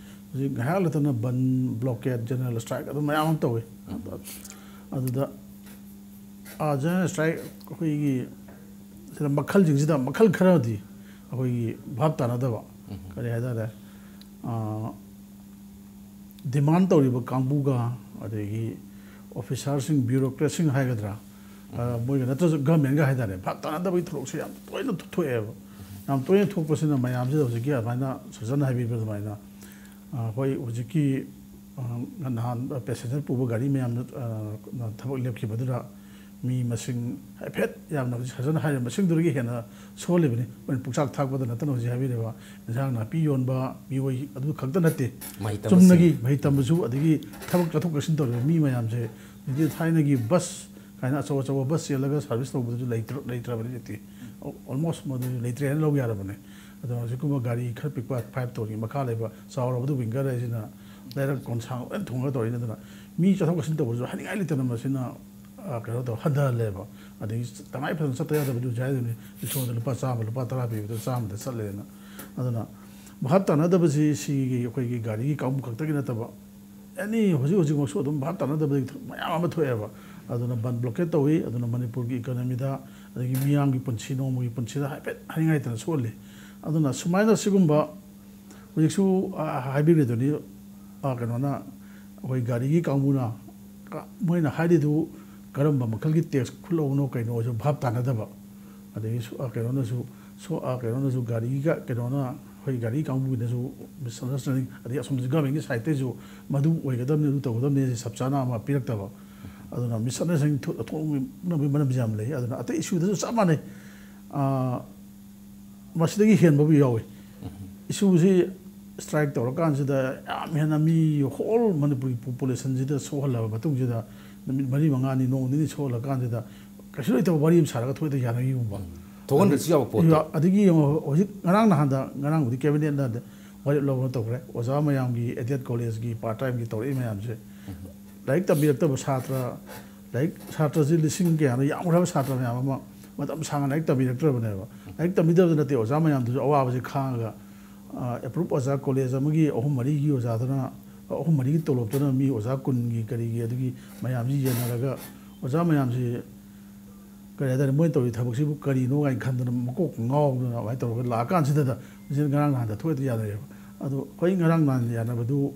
ꯍꯧꯖꯤꯛ ꯉꯥꯏꯍꯥꯛ ꯂꯩꯇꯅ ꯕꯟ, blockade, general strike ꯑꯗꯨꯝ ꯃꯌꯥꯝ ꯑꯃ ꯇꯧꯋꯤ꯫ ꯑꯗꯨꯗ, ꯑ, general strike ꯑꯩꯈꯣꯏꯒꯤ ꯁꯤꯗ ꯃꯈꯜꯁꯤꯡꯁꯤꯗ ꯃꯈꯜ ꯈꯔꯗꯤ ꯑꯩꯈꯣꯏꯒꯤ ꯚꯥꯞ ꯇꯥꯅꯗꯕ, ꯀꯔꯤ ꯍꯥꯏꯇꯥꯔꯦ, ꯑ, demand ꯇꯧꯔꯤꯕ ꯀꯥꯡꯕꯨꯒ, ꯑꯗꯒꯤ officerꯁꯤꯡ, bureaucratꯁꯤꯡ ꯍꯥꯏꯒꯗ꯭ꯔꯥ, ꯑ, ꯃꯣꯏꯒ ꯅꯠꯇ꯭ꯔꯁꯨ governmentꯒ ꯍꯥꯏꯇꯥꯔꯦ, ꯚꯥꯞ ꯇꯥꯅꯗꯕꯒꯤ ꯊꯧꯗꯣꯛꯁꯦ ꯌꯥꯝ ꯇꯣꯏꯅ ꯊꯣꯛꯑꯦꯕ꯫ ꯌꯥꯝ ꯇꯣꯏꯅ ꯊꯣꯛꯄꯁꯤꯅ ꯃꯌꯥꯝꯁꯤꯗ ꯍꯧꯖꯤꯛꯀꯤ ꯑꯗꯨꯃꯥꯏꯅ ꯁꯔꯖꯟ ꯍꯥꯏꯕꯤꯕ ꯑꯗꯨꯃꯥꯏꯅ, ꯑ, ꯍꯣꯏ, ꯍꯧꯖꯤꯛꯀꯤ, ꯑ, ꯅꯍꯥꯟ passenger ꯄꯨꯕ ꯒꯥꯔꯤ ꯃꯌꯥꯝꯅ, ꯑ, ꯊꯕꯛ ꯂꯦꯞꯈꯤꯕꯗꯨꯗ ꯃꯤ ꯃꯁꯤꯡ ꯍꯥꯏꯐꯦꯠ, ꯌꯥꯝꯅ ꯍꯧꯖꯤꯛ ꯁꯔꯖꯟ ꯍꯥꯏꯔꯤꯕ ꯃꯁꯤꯡꯗꯨꯗꯒꯤ ꯍꯦꯟꯅ ꯁꯣꯛꯍꯜꯂꯤꯕꯅꯤ꯫ ꯑꯩꯈꯣꯏꯅ ꯄꯨꯛꯆꯥꯛ ꯊꯥꯛꯄꯗ ꯅꯠꯇꯅ ꯍꯧꯖꯤꯛ ꯍꯥꯏꯕꯤꯔꯤꯕ ꯏꯟꯁꯥꯡ ꯅꯥꯄꯤ ꯌꯣꯟꯕ ꯃꯤꯑꯣꯏ ꯑꯗꯨ ꯈꯛꯇ ꯅꯠꯇꯦ, ꯃꯍꯩ ꯇꯝꯕꯁꯤꯡ꯫ ꯆꯨꯝꯅꯒꯤ ꯃꯍꯩ ꯇꯝꯕꯁꯨ, ꯑꯗꯒꯤ ꯊꯕꯛ ꯆꯠꯊꯣꯛ ꯆꯠꯁꯤꯟ ꯇꯧꯔꯤꯕ ꯃꯤ ꯃꯌꯥꯝꯁꯦ, ꯍꯧꯖꯤꯛꯇꯤ ꯊꯥꯏꯅꯒꯤ bus ꯀꯥꯏꯅ ꯑꯆꯧ ꯑꯆꯧꯕ bus ꯆꯦꯜꯂꯒ service ꯇꯧꯕꯗꯨꯁꯨ ꯂꯩꯇ꯭ꯔ-, ꯂꯩꯇ꯭ꯔꯕꯅꯤ ꯍꯧꯖꯤꯛꯇꯤ꯫ Almost ꯃꯗꯨ ꯂꯩꯇ꯭ꯔꯦ ꯍꯥꯏꯅ ꯂꯧ ꯌꯥꯔꯕꯅꯦ꯫ ꯑꯗꯣ ꯍꯧꯖꯤꯛꯀꯨꯝꯕ ꯒꯥꯔꯤ ꯈꯔ ꯄꯤꯛꯄ five tonneꯒꯤ ꯃꯈꯥ ꯂꯩꯕ ꯆꯥꯎꯔꯕꯗꯨ winger ꯍꯥꯏꯁꯤꯅ ꯂꯩꯔꯛ ꯀꯣꯟꯁꯥꯡ ꯂꯣꯏꯅ ꯊꯨꯡꯉꯒ ꯇꯧꯔꯤꯅꯤ꯫ ꯑꯗꯨꯅ ꯃꯤ ꯆꯠꯊꯣꯛ ꯆꯠꯁꯤꯟ ꯇꯧꯕꯁꯨ ꯍꯥꯏꯅꯤꯡꯉꯥꯏ ꯂꯩꯇꯅ ꯃꯁꯤꯅ, ꯑ, ꯀꯩꯅꯣ ꯇꯧ ꯍꯟꯊꯍꯜꯂꯦꯕ꯫ ꯑꯗꯒꯤ ꯇꯉꯥꯏ ꯐꯗꯅ ꯆꯠꯇ ꯌꯥꯗꯕꯗꯨ ꯍꯧꯖꯤꯛ ꯍꯥꯏꯗꯨꯅꯤ, ꯔꯤꯛꯁꯣꯗ ꯂꯨꯄꯥ ꯆꯥꯝꯃ, ꯂꯨꯄꯥ ꯇꯔꯥ ꯄꯤꯕꯗ ꯆꯥꯝꯃꯗ ꯆꯠꯂꯦꯅ꯫ ꯑꯗꯨꯅ ꯚꯥꯞ ꯇꯥꯅꯗꯕꯁꯤ ꯁꯤꯒꯤ ꯑꯩꯈꯣꯏꯒꯤ ꯒꯥꯔꯤꯒꯤ ꯀꯥꯡꯕꯨ ꯈꯛꯇꯒꯤ ꯅꯠꯇꯕ, ꯑꯦꯅꯤ ꯍꯧꯖꯤꯛ ꯍꯧꯖꯤꯛꯃꯛꯁꯨ ꯑꯗꯨꯝ ꯚꯥꯞ ꯇꯥꯅꯗꯕ ꯃꯌꯥꯝ ꯑꯃ ꯊꯣꯛꯑꯦꯕ꯫ ꯑꯗꯨꯅ ꯕꯟ blockade ꯇꯧꯏ, ꯑꯗꯨꯅ ꯃꯅꯤꯄꯨꯔꯒꯤ economyꯗ, ꯑꯗꯒꯤ ꯃꯤꯌꯥꯝꯒꯤ ꯄꯨꯟꯁꯤ, ꯅꯣꯡꯃꯒꯤ ꯄꯨꯟꯁꯤꯗ ꯍꯥꯏꯐꯦꯠ ꯍꯥꯏꯅꯤꯡꯉꯥꯏꯇꯅ ꯁꯣꯛꯍꯜꯂꯤ꯫ ꯑꯗꯨꯅ ꯁꯨꯃꯥꯏꯅ ꯁꯤꯒꯨꯝꯕ ꯍꯧꯖꯤꯛꯁꯨ, ꯑ, ꯍꯥꯏꯕꯤꯔꯤꯗꯨꯅꯤ, ꯑ, ꯀꯩꯅꯣꯅ, ꯑꯩꯈꯣꯏ ꯒꯥꯔꯤꯒꯤ ꯀꯥꯡꯕꯨꯅ, ꯀ-, ꯃꯣꯏꯅ ꯍꯥꯏꯔꯤꯗꯨ ꯀꯔꯝꯕ ꯃꯈꯜꯒꯤ ꯇꯦꯛꯁ ꯈꯨꯠꯂꯧꯅꯣ ꯀꯩꯅꯣꯁꯨ ꯚꯥꯞ ꯇꯥꯅꯗꯕ, ꯑꯗꯒꯤ ꯁꯨ-, ꯑ, ꯀꯩꯅꯣꯅꯁꯨ, ꯁꯣ-, ꯑ, ꯀꯩꯅꯣꯅꯁꯨ ꯒꯥꯔꯤꯒ, ꯀꯩꯅꯣꯅ, ꯑꯩꯈꯣꯏ ꯒꯥꯔꯤ ꯀꯥꯡꯕꯨꯒꯤꯗꯁꯨ misunderstanding, ꯑꯗꯒꯤ ꯑꯁꯣꯝꯗ governmentꯀꯤ sideꯇꯩꯁꯨ ꯃꯗꯨ ꯑꯣꯏꯒꯗꯕꯅꯤ, ꯑꯗꯨ ꯇꯧꯒꯗꯕꯅꯤ ꯍꯥꯏꯁꯦ ꯆꯞ ꯆꯥꯅ ꯑꯃ ꯄꯤꯔꯛꯇꯕ, ꯑꯗꯨꯅ misunderstanding ꯊꯣꯛ-, ꯊꯣꯛꯅꯕꯒꯤ ꯃꯔꯝꯁꯨ ꯌꯥꯝ ꯂꯩ꯫ ꯑꯗꯨꯅ ꯑꯇꯩ issueꯗꯁꯨ ꯆꯞ ꯃꯥꯟꯅꯩ꯫ ꯑ, ꯃꯁꯤꯗꯒꯤ ꯍꯦꯟꯕꯕꯨ ꯌꯥꯎꯏ꯫ Issueꯁꯤ strike ꯇꯧꯔꯀꯥꯟꯁꯤꯗ ꯌꯥꯝ ꯍꯦꯟꯅ ꯃꯤ whole ꯃꯅꯤꯄꯨꯔꯒꯤ populationꯁꯤꯗ ꯁꯣꯛꯍꯜꯂꯕ ꯃꯇꯨꯡꯁꯤꯗ, ꯅꯨꯃꯤꯠ ꯃꯔꯤ ꯃꯉꯥꯅꯤ, ꯅꯣꯡ ꯅꯤꯅꯤ ꯁꯣꯛꯍꯜꯂꯀꯥꯟꯁꯤꯗ, ꯀꯩꯁꯨ ꯂꯩꯇꯕ ꯋꯥꯔꯤ ꯑꯃ ꯁꯥꯔꯒ ꯊꯣꯛꯑꯦꯗ ꯌꯥꯅꯈꯤꯒꯨꯝꯕ꯫ ꯊꯣꯛꯍꯟꯕꯁꯨ ꯌꯥꯕ ꯄꯣꯠꯇꯣ꯫ ꯑꯗꯒꯤ, ꯑꯗꯒꯤ ꯌꯦꯡꯉꯣ, ꯍꯧꯖꯤꯛ ꯉꯔꯥꯡ ꯅꯍꯥꯟꯗ, ꯉꯔꯥꯡꯕꯨꯗꯤ cabinetꯅ ꯋꯥꯔꯦꯞ ꯂꯧꯔ ꯇꯧꯈ꯭ꯔꯦ꯫ ꯑꯣꯖꯥ ꯃꯌꯥꯝꯒꯤ, aided collegeꯀꯤ part timeꯒꯤ ꯇꯧꯔꯛꯏ ꯃꯌꯥꯝꯁꯦ, ꯂꯥꯏꯔꯤꯛ ꯇꯝꯕꯤꯔꯛꯇꯕ ꯁꯥꯇ꯭ꯔ, ꯂꯥꯏꯔꯤꯛ, ꯁꯥꯇ꯭ꯔꯁꯦ ꯂꯤꯁꯤꯡ ꯀꯌꯥꯅꯣ ꯌꯥꯝꯈ꯭ꯔꯕ ꯁꯥꯇ꯭ꯔ ꯃꯌꯥꯝ ꯑꯃ ꯃꯇꯝ ꯁꯥꯡꯅ ꯂꯥꯏꯔꯤꯛ ꯇꯝꯕꯤꯔꯛꯇ꯭ꯔꯕꯅꯦꯕ꯫ ꯂꯥꯏꯔꯤꯛ ꯇꯝꯕꯤꯗꯕꯗ ꯅꯠꯇꯦ, ꯑꯣꯖꯥ ꯃꯌꯥꯝꯗꯨꯁꯨ ꯑꯋꯥꯕꯁꯦ ꯈꯥꯡꯉꯒ, ꯑ, approve ꯑꯣꯖꯥ college ꯑꯃꯒꯤ ꯑꯍꯨꯝ ꯃꯔꯤꯒꯤ ꯑꯣꯖꯥꯗꯨꯅ, ꯑꯍꯨꯝ ꯃꯔꯤꯒꯤ ꯇꯣꯂꯣꯞꯇꯨꯅ ꯃꯤ ꯑꯣꯖꯥ ꯀꯨꯟꯒꯤ ꯀꯔꯤꯒꯤ ꯑꯗꯨꯒꯤ ꯃꯌꯥꯝꯁꯤ ꯌꯦꯟꯅꯔꯒ, ꯑꯣꯖꯥ ꯃꯌꯥꯝꯁꯤ ꯀꯔꯤ ꯍꯥꯏꯇꯥꯔꯦ, ꯃꯣꯏꯅ ꯇꯧꯔꯤ ꯊꯕꯛꯁꯤꯕꯨ ꯀꯔꯤꯅꯣ ꯀꯥꯏꯅ ꯈꯟꯗꯅ ꯃꯀꯣꯛ ꯉꯥꯎꯗꯅ ꯑꯗꯨꯃꯥꯏꯅ ꯇꯧꯔꯒ ꯂꯥꯛꯑꯀꯥꯟꯁꯤꯗ, ꯃꯁꯤꯅ ꯉꯔꯥꯡ ꯅꯍꯥꯟꯗ ꯊꯣꯛꯑꯦꯗ ꯌꯥꯅꯔꯦꯕ꯫ ꯑꯗꯣ ꯑꯩꯈꯣꯏ ꯉꯔꯥꯡ ꯅꯍꯥꯟ ꯌꯥꯅꯕꯗꯨ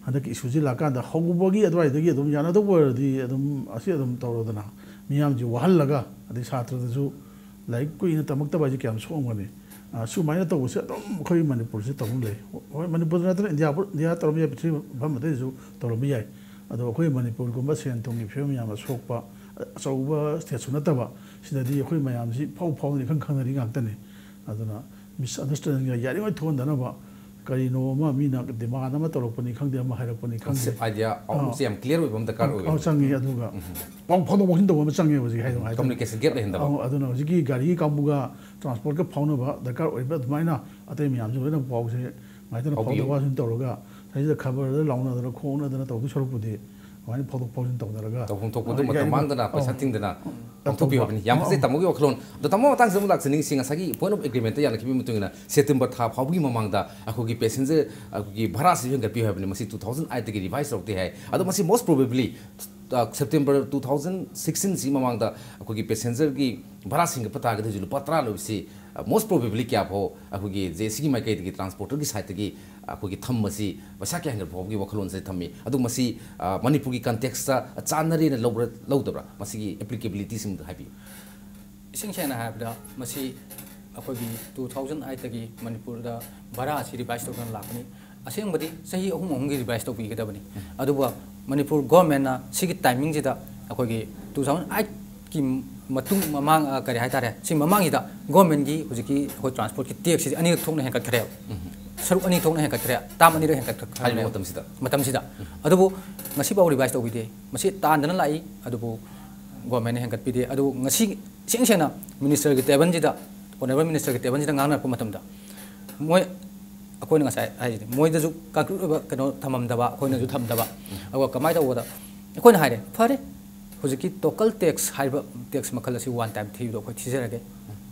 ꯍꯟꯗꯛꯀꯤ issueꯁꯤ ꯂꯥꯛꯀꯥꯟꯗ ꯍꯧꯕꯒꯤ ꯑꯗꯨꯋꯥꯏꯗꯒꯤ ꯑꯗꯨꯝ ꯌꯥꯅꯗꯧꯕ ꯑꯣꯏꯔꯗꯤ ꯑꯗꯨꯝ ꯑꯁꯤ ꯑꯗꯨꯝ ꯇꯧꯔꯣꯗꯅ, ꯃꯤꯌꯥꯝꯁꯤ ꯋꯥꯍꯜꯂꯒ, ꯑꯗꯩ ꯁꯥꯇ꯭ꯔꯗꯁꯨ ꯂꯥꯏꯔꯤꯛ ꯀꯨꯏꯅ ꯇꯝꯃꯛꯇꯕ ꯍꯥꯏꯁꯦ ꯀꯌꯥꯝ ꯁꯣꯛꯑꯝꯒꯅꯤ꯫ ꯑ, ꯁꯨꯃꯥꯏꯅ ꯇꯧꯕꯁꯦ ꯑꯗꯨꯝ ꯑꯩꯈꯣꯏ ꯃꯅꯤꯄꯨꯔꯁꯤ ꯇꯧꯐꯝ ꯂꯩ꯫ ꯍꯣꯏ, ꯃꯅꯤꯄꯨꯔꯗ ꯅꯠꯇꯅ ꯏꯟꯗꯤꯌꯥ ꯄꯨ-, ꯏꯟꯗꯤꯌꯥ ꯇꯧꯔꯝꯕ ꯌꯥꯏ, ꯄ꯭ꯔꯤꯊꯤꯕꯤ ꯃꯐꯝ ꯑꯇꯩꯗꯁꯨ ꯇꯧꯔꯝꯕ ꯌꯥꯏ꯫ ꯑꯗꯣ ꯑꯩꯈꯣꯏ ꯃꯅꯤꯄꯨꯔꯒꯨꯝꯕ ꯁꯦꯟ ꯊꯨꯝꯒꯤ ꯐꯤꯕꯝ ꯌꯥꯝꯅ ꯁꯣꯛꯄ, ꯑꯆꯧꯕ stateꯁꯨ ꯅꯠꯇꯕ, ꯁꯤꯗꯗꯤ ꯑꯩꯈꯣꯏ ꯃꯌꯥꯝꯁꯤ ꯐꯥꯎ ꯐꯥꯎꯅ ꯏꯈꯪ ꯈꯪꯅꯔꯤ ꯉꯥꯛꯇꯅꯤ꯫ ꯑꯗꯨꯅ misunderstandingꯒ ꯌꯥꯔꯤꯉꯩ ꯊꯣꯛꯍꯟꯗꯅꯕ, ꯀꯔꯤꯅꯣ ꯑꯃ ꯃꯤꯅ demand ꯑꯃ ꯇꯧꯔꯛꯄꯅꯤ ꯈꯪꯗꯦ, ꯑꯃ ꯍꯥꯏꯔꯛꯄꯅꯤ ꯈꯪꯗꯦ꯫ Concept, idea, ꯑꯥ, ꯑꯃꯨꯛꯁꯦ ꯌꯥꯝ clear ꯑꯣꯏꯕ ꯑꯃ ꯗꯔꯀꯥꯔ ꯑꯥ, ꯑꯣꯏ꯫ ꯑꯥ, ꯆꯪꯉꯤ꯫ ꯑꯗꯨꯒ ꯄꯥꯎ ꯐꯥꯎꯗꯣꯛ ꯐꯥꯎꯖꯤꯟ ꯇꯧꯕ ꯑꯃ ꯆꯪꯉꯦꯕ ꯍꯧꯖꯤꯛ ꯍꯥꯏꯗꯣ ꯍꯥꯏꯗꯣ꯫ Communication gap ꯂꯩꯍꯟꯗꯕ꯫ ꯑꯥ, ꯑꯗꯨꯅ ꯍꯧꯖꯤꯛꯀꯤ ꯒꯥꯔꯤꯒꯤ ꯀꯥꯡꯕꯨꯒ transportꯀ ꯐꯥꯎꯅꯕ ꯗꯔꯀꯥꯔ ꯑꯣꯏꯕ ꯑꯗꯨꯃꯥꯏꯅ ꯑꯇꯩ ꯃꯌꯥꯝꯁꯨ ꯂꯣꯏꯅ ꯄꯥꯎꯁꯦ ꯉꯥꯏꯇꯅ ꯐꯥꯎꯕꯤꯌꯨ꯫ ꯐꯥꯎꯗꯣꯛ ꯐꯥꯎꯖꯤꯟ ꯇꯧꯔꯒ, ꯁꯤꯗꯩꯁꯤꯗ ꯈꯕꯔꯗ ꯂꯥꯎꯅꯗꯅ ꯈꯣꯡꯅꯗꯅ ꯇꯧꯗꯣꯏ ꯁꯔꯨꯛꯄꯨꯗꯤ ꯑꯗꯨꯃꯥꯏꯅ ꯐꯥꯎꯗꯣꯛ ꯐꯥꯎꯖꯤꯟ ꯇꯧꯅꯔꯒ ꯇꯧꯐꯝ ꯊꯣꯛꯄꯗꯨ ꯑ, ꯃꯇꯝ ꯌꯥꯏ-, ꯃꯥꯡꯗꯅ, ꯄꯩꯁꯥ ꯑꯧ꯫ ꯇꯤꯡꯗꯅ ꯑꯧ꯫ ꯄꯥꯡꯊꯣꯛꯄꯤꯌꯨ ꯍꯥꯏꯕꯅꯤ꯫ ꯌꯥꯝ ꯐꯖꯩ, ꯑꯧ꯫ ꯇꯥꯃꯣꯒꯤ ꯋꯥꯈꯜꯂꯣꯟ꯫ ꯑꯗꯣ ꯇꯥꯃꯣ, ꯃꯇꯥꯡꯁꯤꯗ ꯑꯃꯨꯛ ꯂꯥꯛꯆꯅꯤꯡꯉꯤꯁꯤ, ꯉꯁꯥꯏꯒꯤ point of agreementꯇ ꯌꯥꯅꯈꯤꯕꯒꯤ ꯃꯇꯨꯡ ꯏꯟꯅ September ꯊꯥ ꯐꯥꯎꯕꯒꯤ ꯃꯃꯥꯡꯗ ꯑꯩꯈꯣꯏꯒꯤ passenger, ꯑꯩꯈꯣꯏꯒꯤ ꯚꯔꯥꯁꯤ ꯍꯦꯟꯒꯠꯄꯤꯌꯨ ꯍꯥꯏꯕꯅꯤ꯫ ꯃꯁꯤ two thousand eightꯇꯒꯤ revise ꯇꯧꯔꯛꯇꯦ ꯍꯥꯏ꯫ ꯑꯗꯣ ꯃꯁꯤ most probably, ꯑ, September two thousand sixteenꯁꯤ ꯃꯃꯥꯡꯗ ꯑꯩꯈꯣꯏꯒꯤ passengerꯒꯤ ꯚꯔꯥꯁꯤ ꯍꯦꯟꯒꯠꯄ ꯇꯥꯔꯒꯗꯤ ꯍꯧꯖꯤꯛ ꯂꯨꯄꯥ ꯇꯔꯥ ꯂꯣꯏꯕꯁꯤ ꯃꯣꯁ ꯄ꯭ꯔꯣꯕꯦꯕ꯭ꯂꯤ ꯀꯌꯥ ꯐꯥꯎ ꯑꯩꯈꯣꯏꯒꯤ ꯖꯦ ꯑꯦꯁ ꯁꯤꯒꯤ ꯃꯥꯏꯀꯩꯗꯒꯤ, ꯇ꯭ꯔꯥꯟꯁꯄꯣꯔꯇꯔꯒꯤ ꯁꯥꯏꯠꯇꯒꯤ ꯑꯩꯈꯣꯏꯒꯤ ꯊꯝꯕꯁꯤ ꯄꯩꯁꯥ ꯀꯌꯥ ꯍꯦꯟꯒꯠꯄ ꯐꯥꯎꯕꯒꯤ ꯋꯥꯈꯜꯂꯣꯟꯁꯦ ꯊꯝꯃꯤ? ꯑꯗꯨ ꯃꯁꯤ, ꯑ, ꯃꯅꯤꯄꯨꯔꯒꯤ ꯀꯟꯇꯦꯛꯁꯇ ꯆꯥꯟꯅꯔꯦꯅ ꯂꯧꯕ꯭ꯔꯥ, ꯂꯧꯗꯕ꯭ꯔꯥ? ꯃꯁꯤꯒꯤ ꯑꯦꯄ꯭ꯂꯤꯀꯦꯕꯤꯂꯤꯇꯤꯁꯤꯡꯗꯨ ꯍꯥꯏꯕꯤꯌꯨ꯫ ꯏꯁꯦꯡ ꯁꯦꯡꯅ ꯍꯥꯏꯔꯕꯗ, ꯃꯁꯤ ꯑꯩꯈꯣꯏꯒꯤ two thousand eight ꯇꯒꯤ ꯃꯅꯤꯄꯨꯔꯗ ꯚꯔꯥ ꯑꯁꯤ ꯔꯤꯚꯥꯏꯁ ꯇꯧꯗꯨꯅ ꯂꯥꯛꯄꯅꯤ꯫ ꯑꯁꯦꯡꯕꯗꯤ ꯆꯍꯤ ꯑꯍꯨꯝ ꯑꯍꯨꯝꯒꯤ ꯔꯤꯚꯥꯏꯁ ꯇꯧꯕꯤꯒꯗꯕꯅꯤ꯫ ꯑꯗꯨꯕꯨ ꯃꯅꯤꯄꯨꯔ ꯒꯣꯔꯃꯦꯟꯅ ꯁꯤꯒꯤ ꯇꯥꯏꯃꯤꯡꯁꯤꯗ, ꯑꯩꯈꯣꯏꯒꯤ two thousand eight ꯀꯤ ꯃꯇꯨꯡ, ꯃꯃꯥꯡ, ꯑ, ꯀꯔꯤ ꯍꯥꯏꯇꯥꯔꯦ, ꯁꯤ ꯃꯃꯥꯡꯁꯤꯗ ꯒꯣꯔꯃꯦꯟꯒꯤ ꯍꯧꯖꯤꯛꯀꯤ ꯑꯩꯈꯣꯏ ꯇ꯭ꯔꯥꯟꯁꯄꯣꯔꯠꯀꯤ ꯇꯦꯛꯁꯁꯤꯗꯤ ꯑꯅꯤꯔꯛ ꯊꯣꯛꯅ ꯍꯦꯟꯒꯠꯈ꯭ꯔꯦꯕ꯫ ꯁꯔꯨꯛ ꯑꯅꯤ ꯊꯣꯛꯅ ꯍꯦꯟꯒꯠꯈ꯭ꯔꯦ, ꯇꯥꯝ ꯑꯅꯤꯔꯛ ꯍꯦꯟꯒꯠꯈ꯭ꯔꯦ ꯍꯥꯏꯔꯤꯕ ꯃꯇꯝꯁꯤꯗ꯫ ꯃꯇꯝꯁꯤꯗ꯫ ꯑꯗꯨꯕꯨ ꯉꯁꯤꯐꯥꯎ ꯔꯤꯚꯥꯏꯁ ꯇꯧꯕꯤꯗꯦ꯫ ꯃꯁꯤ ꯇꯥꯟꯗꯅ ꯂꯥꯛꯏ, ꯑꯗꯨꯕꯨ ꯒꯣꯔꯃꯦꯟꯅ ꯍꯦꯟꯒꯠꯄꯤꯗꯦ꯫ ꯑꯗꯨꯕꯨ ꯉꯁꯤ ꯏꯁꯦꯡ ꯁꯦꯡꯅ ꯃꯤꯅꯤꯁꯇꯔꯒꯤ ꯇꯦꯕꯜꯁꯤꯗ, ꯑꯣꯅꯔꯦꯕꯜ ꯃꯤꯅꯤꯁꯇꯔꯒꯤ ꯇꯦꯕꯜꯁꯤꯗ ꯉꯥꯡꯅꯔꯛꯄ ꯃꯇꯝꯗ, ꯃꯣꯏ, ꯑꯩꯈꯣꯏꯅ ꯉꯁꯥꯏ ꯍꯥꯏꯁꯤꯗꯤ, ꯃꯣꯏꯗꯁꯨ ꯀꯟꯀ꯭ꯔꯤꯠ ꯑꯣꯏꯕ ꯀꯩꯅꯣ ꯊꯝꯃꯝꯗꯕ, ꯑꯩꯈꯣꯏꯅꯁꯨ ꯊꯝꯗꯕ꯫ ꯑꯗꯨꯒ ꯀꯃꯥꯏꯅ ꯇꯧꯕꯗ, ꯑꯩꯈꯣꯏꯅ ꯍꯥꯏꯔꯦ, "ꯐꯔꯦ, ꯍꯧꯖꯤꯛꯀꯤ ꯇꯣꯀꯜ ꯇꯦꯛꯁ ꯍꯥꯏꯔꯤꯕ ꯇꯦꯛꯁ ꯃꯈꯜ ꯑꯁꯤ ꯋꯥꯟ ꯇꯥꯏꯝ ꯊꯤꯕꯗꯣ ꯑꯩꯈꯣꯏ ꯊꯤꯖꯔꯒꯦ,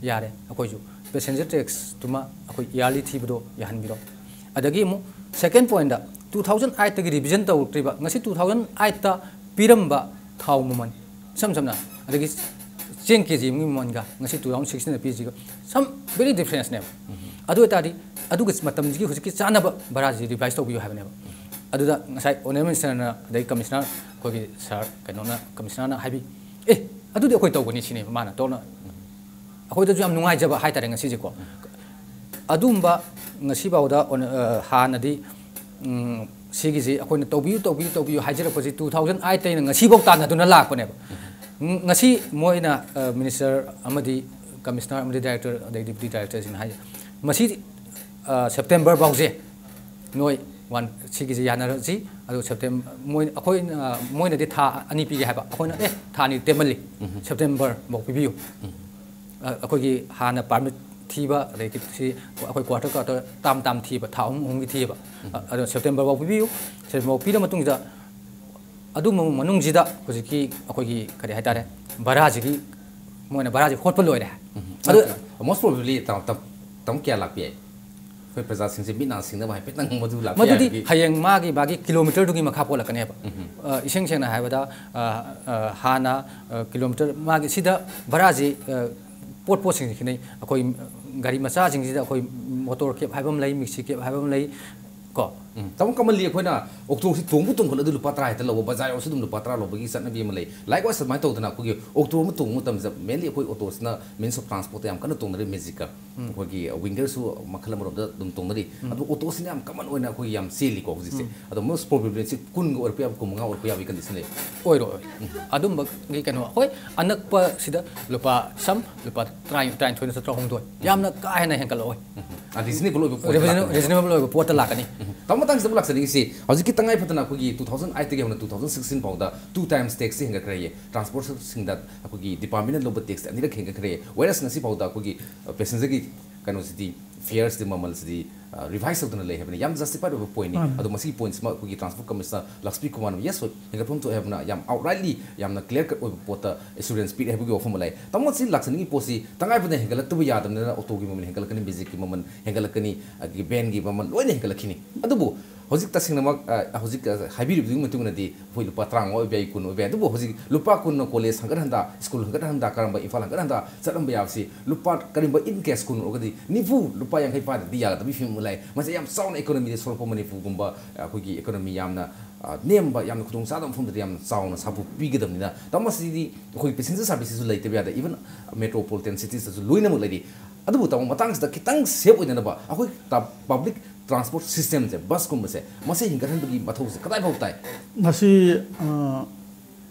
ꯌꯥꯔꯦ, ꯑꯩꯈꯣꯏꯁꯨ ꯄꯦꯁꯦꯟꯖꯔ ꯇꯦꯛꯁꯇꯨꯃ ꯑꯩꯈꯣꯏ ꯏꯌꯥꯔꯂꯤ ꯊꯤꯕꯗꯣ ꯌꯥꯍꯟꯕꯤꯔꯣ"꯫ ꯑꯗꯒꯤ ꯑꯃꯨꯛ ꯁꯦꯀꯦꯟ ꯄꯣꯏꯟꯗ, two thousand eight ꯇꯒꯤ ꯔꯤꯚꯤꯖꯟ ꯇꯧꯔꯛꯇ꯭ꯔꯤꯕ, ꯉꯁꯤ two thousand eight ꯇ ꯄꯤꯔꯝꯕ ꯊꯥꯎ ꯃꯃꯜ, ꯏꯁꯝ ꯁꯝꯅ, ꯑꯗꯒꯤ ꯆꯦꯡ ꯀꯦ ꯖꯤ ꯑꯃꯒꯤ ꯃꯃꯜꯒ ꯉꯁꯤ two thousand sixteen ꯗ ꯄꯤꯔꯤꯁꯤꯒ some very difference ꯅꯦꯕ꯫ ꯑꯗꯨ ꯑꯣꯏꯇꯥꯔꯗꯤ ꯑꯗꯨꯒꯤ ꯃꯇꯝꯁꯤꯒꯤ ꯍꯧꯖꯤꯛꯀꯤ ꯆꯥꯅꯕ ꯚꯔꯥꯁꯤ ꯔꯤꯚꯥꯏꯁ ꯇꯧꯕꯤꯌꯨ ꯍꯥꯏꯕꯅꯦꯕ꯫ ꯑꯗꯨꯗ ꯉꯁꯥꯏ ꯑꯣꯅꯔꯦꯕꯜ ꯃꯤꯅꯤꯁꯇꯔꯅ, ꯑꯗꯩ ꯀꯃꯤꯁꯅꯔ, ꯑꯩꯈꯣꯏꯒꯤ ꯁꯥꯔ ꯀꯩꯅꯣꯅ, ꯀꯃꯤꯁꯅꯔꯅ ꯍꯥꯏꯕꯤ, "ꯑꯦ, ꯑꯗꯨꯗꯤ ꯑꯩꯈꯣꯏ ꯇꯧꯒꯅꯤ" ꯁꯤꯅꯦꯕ ꯃꯥꯅ ꯇꯧꯅ꯫ ꯑꯩꯈꯣꯏꯗꯁꯨ ꯌꯥꯝ ꯅꯨꯡꯉꯥꯏꯖꯕ ꯍꯥꯏꯇꯥꯔꯦ ꯉꯁꯤꯁꯦꯀꯣ꯫ ꯑꯗꯨꯝꯕ ꯉꯁꯤꯐꯥꯎꯗ ꯑꯣꯅ-, ꯑ, ꯍꯥꯟꯅꯗꯤ, ꯎꯝ, ꯁꯤꯒꯤꯁꯤ ꯑꯩꯈꯣꯏꯅ ꯇꯧꯕꯤꯌꯨ, ꯇꯧꯕꯤꯌꯨ, ꯇꯧꯕꯤꯌꯨ ꯍꯥꯏꯖꯔꯛꯄꯁꯤ two thousand eight ꯇꯩꯅ ꯉꯁꯤꯐꯥꯎ ꯇꯥꯟꯅꯗꯨꯅ ꯂꯥꯛꯄꯅꯦꯕ꯫ ꯎꯝ, ꯉꯁꯤ ꯃꯣꯏꯅ, ꯑ, ꯃꯤꯅꯤꯁꯇꯔ ꯑꯃꯗꯤ ꯀꯃꯤꯁꯅꯔ ꯑꯃꯗꯤ ꯗꯥꯏꯔꯦꯛꯇꯔ, ꯑꯗꯩ ꯗꯤꯄꯨꯇꯤ ꯗꯥꯏꯔꯦꯛꯇꯔꯁꯤꯡꯅ ꯍꯥꯏ, ꯃꯁꯤ, ꯑ, ꯁꯦꯞꯇꯦꯝꯕꯔ ꯐꯥꯎꯁꯦ ꯅꯣꯏ ꯋꯥꯟ, ꯁꯤꯒꯤꯁꯦ ꯌꯥꯅꯔꯁꯤ꯫ ꯑꯗꯨ ꯁꯦꯞꯇꯦꯝ-, ꯃꯣꯏ, ꯑꯩꯈꯣꯏꯅ, ꯃꯣꯏꯅꯗꯤ ꯊꯥ ꯑꯅꯤ ꯄꯤꯒꯦ ꯍꯥꯏꯕ, ꯑꯩꯈꯣꯏꯅ, "ꯑꯦ, ꯊꯥ ꯑꯅꯤ ꯇꯦꯟꯃꯜꯂꯤ, ꯁꯦꯞꯇꯦꯝꯕꯔ ꯐꯥꯎ ꯄꯤꯕꯤꯌꯨ"꯫ ꯑ, ꯑꯩꯈꯣꯏꯒꯤ ꯍꯥꯟꯅ ꯄꯥꯔꯃꯤꯠ ꯊꯤꯕ, ꯑꯗꯒꯤ ꯁꯤ ꯑꯩꯈꯣꯏ ꯀ꯭ꯋꯥꯇꯔ ꯀ꯭ꯋꯥꯇꯔ ꯇꯥꯝ ꯇꯥꯝ ꯊꯤꯕ, ꯊꯥ ꯑꯍꯨꯝ ꯑꯍꯨꯝꯒꯤ ꯊꯤꯕ꯫ ꯑ, ꯑꯗꯣ ꯁꯦꯞꯇꯦꯝꯕꯔ ꯐꯥꯎ ꯄꯤꯕꯤꯌꯨ꯫ ꯁꯦꯞꯇꯦꯝꯕꯔ ꯐꯥꯎ ꯄꯤꯔ ꯃꯇꯨꯡꯁꯤꯗ ꯑꯗꯨ ꯃꯅꯨꯡꯁꯤꯗ ꯍꯧꯖꯤꯛꯀꯤ ꯑꯩꯈꯣꯏꯒꯤ ꯀꯔꯤ ꯍꯥꯏꯇꯥꯔꯦ, ꯚꯔꯥꯁꯤꯒꯤ, ꯃꯣꯏꯅ ꯚꯔꯥꯁꯤ ꯍꯣꯠꯄ ꯂꯣꯏꯔꯦ꯫ ꯑꯗꯨ most probably ꯇꯥꯃꯣ, ꯇꯥꯃꯣ, ꯇꯥꯃꯣ ꯀꯌꯥ ꯂꯥꯛꯄ ꯌꯥꯏ? ꯑꯩꯈꯣꯏ ꯄ꯭ꯔꯖꯥꯁꯤꯡꯁꯦ ꯃꯤꯠ ꯅꯥ ꯁꯤꯡꯅꯕ ꯍꯥꯏꯐꯦꯠꯇꯪ ꯃꯗꯨ ꯂꯥꯛꯄ ꯃꯗꯨꯗꯤ ꯌꯥꯔꯒꯗꯤ꯫ ꯍꯌꯦꯡ ꯃꯥꯒꯤ, ꯃꯥꯒꯤ ꯀꯤꯂꯣꯃꯤꯇꯔꯗꯨꯒꯤ ꯃꯈꯥ ꯄꯣꯜꯂꯛꯀꯅꯦꯕ꯫ ꯑ, ꯏꯁꯦꯡ ꯁꯦꯡꯅ ꯍꯥꯏꯕꯗ, ꯑ, ꯑ, ꯍꯥꯟꯅ, ꯑ, ꯀꯤꯂꯣꯃꯤꯇꯔ ꯃꯥꯒꯤ ꯁꯤꯗ ꯚꯔꯥꯁꯤ, ꯑ, ꯄꯣꯠ ꯄꯣꯠꯁꯤꯡꯁꯤ ꯈꯦꯠꯅꯩ꯫ ꯑꯩꯈꯣꯏ ꯒꯥꯔꯤ ꯃꯆꯥꯁꯤꯡꯁꯤꯗ ꯑꯩꯈꯣꯏ ꯃꯣꯇꯣꯔ ꯀꯦꯞ ꯍꯥꯏꯕ ꯑꯃ ꯂꯩ, ꯃꯤꯛꯁꯤ ꯀꯦꯞ ꯍꯥꯏꯕ ꯑꯃ ꯂꯩ ꯀꯣ꯫ ꯎꯝ꯫ ꯇꯥꯃꯣ, commonly ꯑꯩꯈꯣꯏꯅ ꯑꯣꯇꯣꯁꯤ ꯇꯣꯡꯕꯨ ꯇꯣꯡꯈꯠꯂꯗꯤ ꯂꯨꯄꯥ ꯇꯔꯥ ꯍꯦꯛꯇ ꯂꯧꯕ, ꯕꯖꯥꯔ ꯌꯧꯔꯁꯨ ꯑꯗꯨꯝ ꯂꯨꯄꯥ ꯇꯔꯥ ꯂꯧꯕꯒꯤ ꯆꯠꯅꯕꯤ ꯑꯃ ꯂꯩ꯫ Likewise ꯑꯗꯨꯃꯥꯏꯅ ꯇꯧꯗꯅ ꯑꯩꯈꯣꯏꯒꯤ ꯑꯣꯇꯣ ꯑꯃ ꯇꯣꯡꯕ ꯃꯇꯝꯁꯤꯗ mainly ꯑꯩꯈꯣꯏ ꯑꯣꯇꯣꯁꯤꯅ means of transportꯇ ꯌꯥꯝ ꯀꯟꯅ ꯇꯣꯡꯅꯔꯤ, ꯃꯦꯖꯤꯛꯀ꯫ ꯑꯩꯈꯣꯏꯒꯤ wingerꯁꯨ ꯃꯈꯜ ꯑꯃꯔꯣꯝꯗ ꯑꯗꯨꯝ ꯇꯣꯡꯅꯔꯤ꯫ ꯑꯗꯣ ꯑꯣꯇꯣꯁꯤꯅ ꯌꯥꯝ common ꯑꯣꯏꯅ ꯑꯩꯈꯣꯏꯒꯤ ꯌꯥꯝ ꯆꯦꯜꯂꯤꯀꯣ ꯍꯧꯖꯤꯛꯁꯦ꯫ ꯑꯗꯣ most probably ꯁꯤ ꯀꯨꯟꯒ ꯑꯣꯏꯔꯛꯄ ꯌꯥꯕ, ꯀꯨꯟ ꯃꯉꯥ ꯑꯣꯏꯔꯛꯄ ꯌꯥꯕꯒꯤ condition ꯂꯩ꯫ ꯑꯣꯏꯔꯣꯏ, ꯑꯣꯏꯔꯣꯏ꯫ ꯑꯗꯨꯝꯕꯒꯤ ꯀꯩꯅꯣ, ꯍꯣꯏ, ꯑꯅꯛꯄꯁꯤꯗ ꯂꯨꯄꯥ ꯁꯝ ꯂꯨꯄꯥ ꯇꯔꯥ, ꯇꯔꯥꯅꯤꯊꯣꯏ ꯅꯠꯇ꯭ꯔꯒ ꯇꯔꯥꯍꯨꯝꯗꯣꯏ, ꯌꯥꯝꯅ ꯀꯥ ꯍꯦꯟꯅ ꯍꯦꯟꯒꯠꯂꯛꯑꯣꯏ꯫ ꯑ, reasonable ꯑꯣꯏꯕ ꯄꯣꯠꯇ Reasonable, ꯂꯥꯛꯀꯅꯤ꯫ Reasonable ꯑꯣꯏꯕ ꯄꯣꯠꯇ ꯂꯥꯛꯀꯅꯤ꯫ ꯇꯥꯃꯣ, ꯃꯇꯥꯡꯁꯤꯗ ꯑꯃꯨꯛ ꯂꯥꯛꯆꯅꯤꯡꯉꯤꯁꯤ, ꯍꯧꯖꯤꯛꯀꯤ ꯇꯉꯥꯏ ꯐꯗꯅ ꯑꯩꯈꯣꯏꯒꯤ two thousand eight ꯇꯒꯤ ꯍꯧꯅ two thousand sixteen ꯐꯥꯎꯗ two times taxꯁꯤ ꯍꯦꯟꯒꯠꯈ꯭ꯔꯦ꯫ Transportꯁꯤꯡꯗ ꯑꯩꯈꯣꯏꯒꯤ departmentꯅ ꯂꯧꯕ taxꯁꯦ ꯑꯅꯤꯔꯛ ꯍꯦꯟꯒꯠꯈ꯭ꯔꯦ꯫ Whereas ꯉꯁꯤ ꯐꯥꯎꯗ ꯑꯩꯈꯣꯏꯒꯤ passengerꯒꯤ ꯀꯩꯅꯣꯁꯤꯗꯤ, fareꯁꯤꯗꯤ, ꯃꯃꯜꯁꯤꯗꯤ, ꯑ, revise ꯇꯧꯗꯅ ꯂꯩ ꯍꯥꯏꯕꯅꯤ꯫ ꯌꯥꯝ justified ꯑꯣꯏꯕ pointꯅꯤ꯫ ꯃꯥꯅꯤ꯫ ꯑꯗꯣ ꯃꯁꯤꯒꯤ pointꯁꯤꯃ ꯑꯩꯈꯣꯏꯒꯤ transport commissioner ꯂꯛꯁꯃꯤ ꯀꯨꯃꯥꯔꯅ, yes, ꯍꯣꯏ, ꯍꯦꯟꯒꯠꯐꯝ ꯊꯣꯛꯑꯦ ꯍꯥꯏꯕꯅ ꯌꯥꯝ outrightly, ꯌꯥꯝꯅ clear cut ꯑꯣꯏꯕ ꯄꯣꯠꯇ assurance ꯄꯤꯔꯦ ꯍꯥꯏꯕꯒꯤ ꯋꯥꯐꯝ ꯑꯃ ꯂꯩ꯫ ꯇꯥꯃꯣ, ꯁꯤ ꯂꯥꯛꯆꯅꯤꯡꯉꯤ ꯄꯣꯠꯁꯤ ꯇꯉꯥꯏ ꯐꯗꯅ ꯍꯦꯟꯒꯠꯂꯛꯇꯕ ꯌꯥꯗꯕꯅꯤꯅ ꯑꯣꯇꯣꯒꯤ ꯃꯃꯜ ꯍꯦꯟꯒꯠꯂꯛꯀꯅꯤ, ꯃꯦꯖꯤꯛꯀꯤ ꯃꯃꯜ ꯍꯦꯟꯒꯠꯂꯛꯀꯅꯤ, ꯑꯗꯒꯤ vanꯒꯤ ꯃꯃꯜ ꯂꯣꯏꯅ ꯍꯦꯟꯒꯠꯂꯛꯈꯤꯅꯤ꯫ ꯑꯗꯨꯕꯨ ꯍꯧꯖꯤꯛ ꯇꯁꯦꯡꯅꯃꯛ, ꯑ, ꯍꯧꯖꯤꯛ, ꯑ, ꯍꯥꯏꯕꯤꯔꯤꯕꯗꯨꯒꯤ ꯃꯇꯨꯡ ꯏꯟꯅꯗꯤ ꯑꯩꯈꯣꯏ ꯂꯨꯄꯥ ꯇꯔꯥꯃꯉꯥ ꯑꯣꯏꯕ ꯌꯥꯏ, ꯀꯨꯟ ꯑꯣꯏꯕ ꯌꯥꯏ꯫ ꯑꯗꯨꯕꯨ ꯍꯧꯖꯤꯛ ꯂꯨꯄꯥ ꯀꯨꯟꯅ college ꯍꯪꯒꯠ ꯍꯟꯗꯥ, school ꯍꯪꯒꯠ ꯍꯟꯗꯥ ꯀꯔꯝꯕ, ꯏꯝꯐꯥꯜ ꯍꯪꯒꯠ ꯍꯟꯗꯥ ꯆꯠꯂꯝꯕ ꯌꯥꯕꯁꯤ ꯂꯨꯄꯥ ꯀꯔꯤꯒꯨꯝꯕ in case ꯀꯨꯟ ꯑꯣꯏꯔꯒꯗꯤ ꯅꯤꯐꯨ, ꯂꯨꯄꯥ ꯌꯥꯡꯈꯩ ꯄꯥꯏꯗ꯭ꯔꯗꯤ ꯌꯥꯒꯗꯕꯒꯤ ꯐꯤꯕꯝ ꯑꯃ ꯂꯥꯛꯑꯦ꯫ ꯃꯁꯤ ꯌꯥꯝ ꯆꯥꯎꯅ economyꯗ ꯁꯣꯛꯂꯛꯄ, ꯃꯅꯤꯄꯨꯔꯒꯨꯝꯕ ꯑꯩꯈꯣꯏꯒꯤ economy ꯌꯥꯝꯅ, ꯑ, ꯅꯦꯝꯕ, ꯌꯥꯝꯅ ꯈꯨꯗꯣꯡꯆꯥꯗꯕ ꯃꯐꯝꯗꯗꯤ ꯌꯥꯝꯅ ꯆꯥꯎꯅ ꯁꯥꯐꯨ ꯄꯤꯒꯗꯕꯅꯤꯅ, ꯇꯥꯃꯣ, ꯃꯁꯤꯗꯤ ꯑꯩꯈꯣꯏ passenger serviceꯁꯤꯁꯨ ꯂꯩꯇꯕ ꯌꯥꯗꯦ, even metropolitan citiesꯇꯁꯨ ꯂꯣꯏꯅꯃꯛ ꯂꯩꯔꯤ꯫ ꯑꯗꯨꯕꯨ ꯇꯥꯃꯣ, ꯃꯇꯥꯡꯁꯤꯗ ꯈꯤꯇꯪ safe ꯑꯣꯏꯅꯅꯕ ꯑꯩꯈꯣꯏ ꯇ-, public transport systemꯁꯦ, busꯀꯨꯝꯕꯁꯦ, ꯃꯁꯤ ꯍꯦꯟꯒꯠꯍꯟꯕꯒꯤ ꯃꯊꯧꯁꯦ ꯀꯗꯥꯏꯐꯥꯎ ꯇꯥꯏ? ꯃꯁꯤ, ꯑ,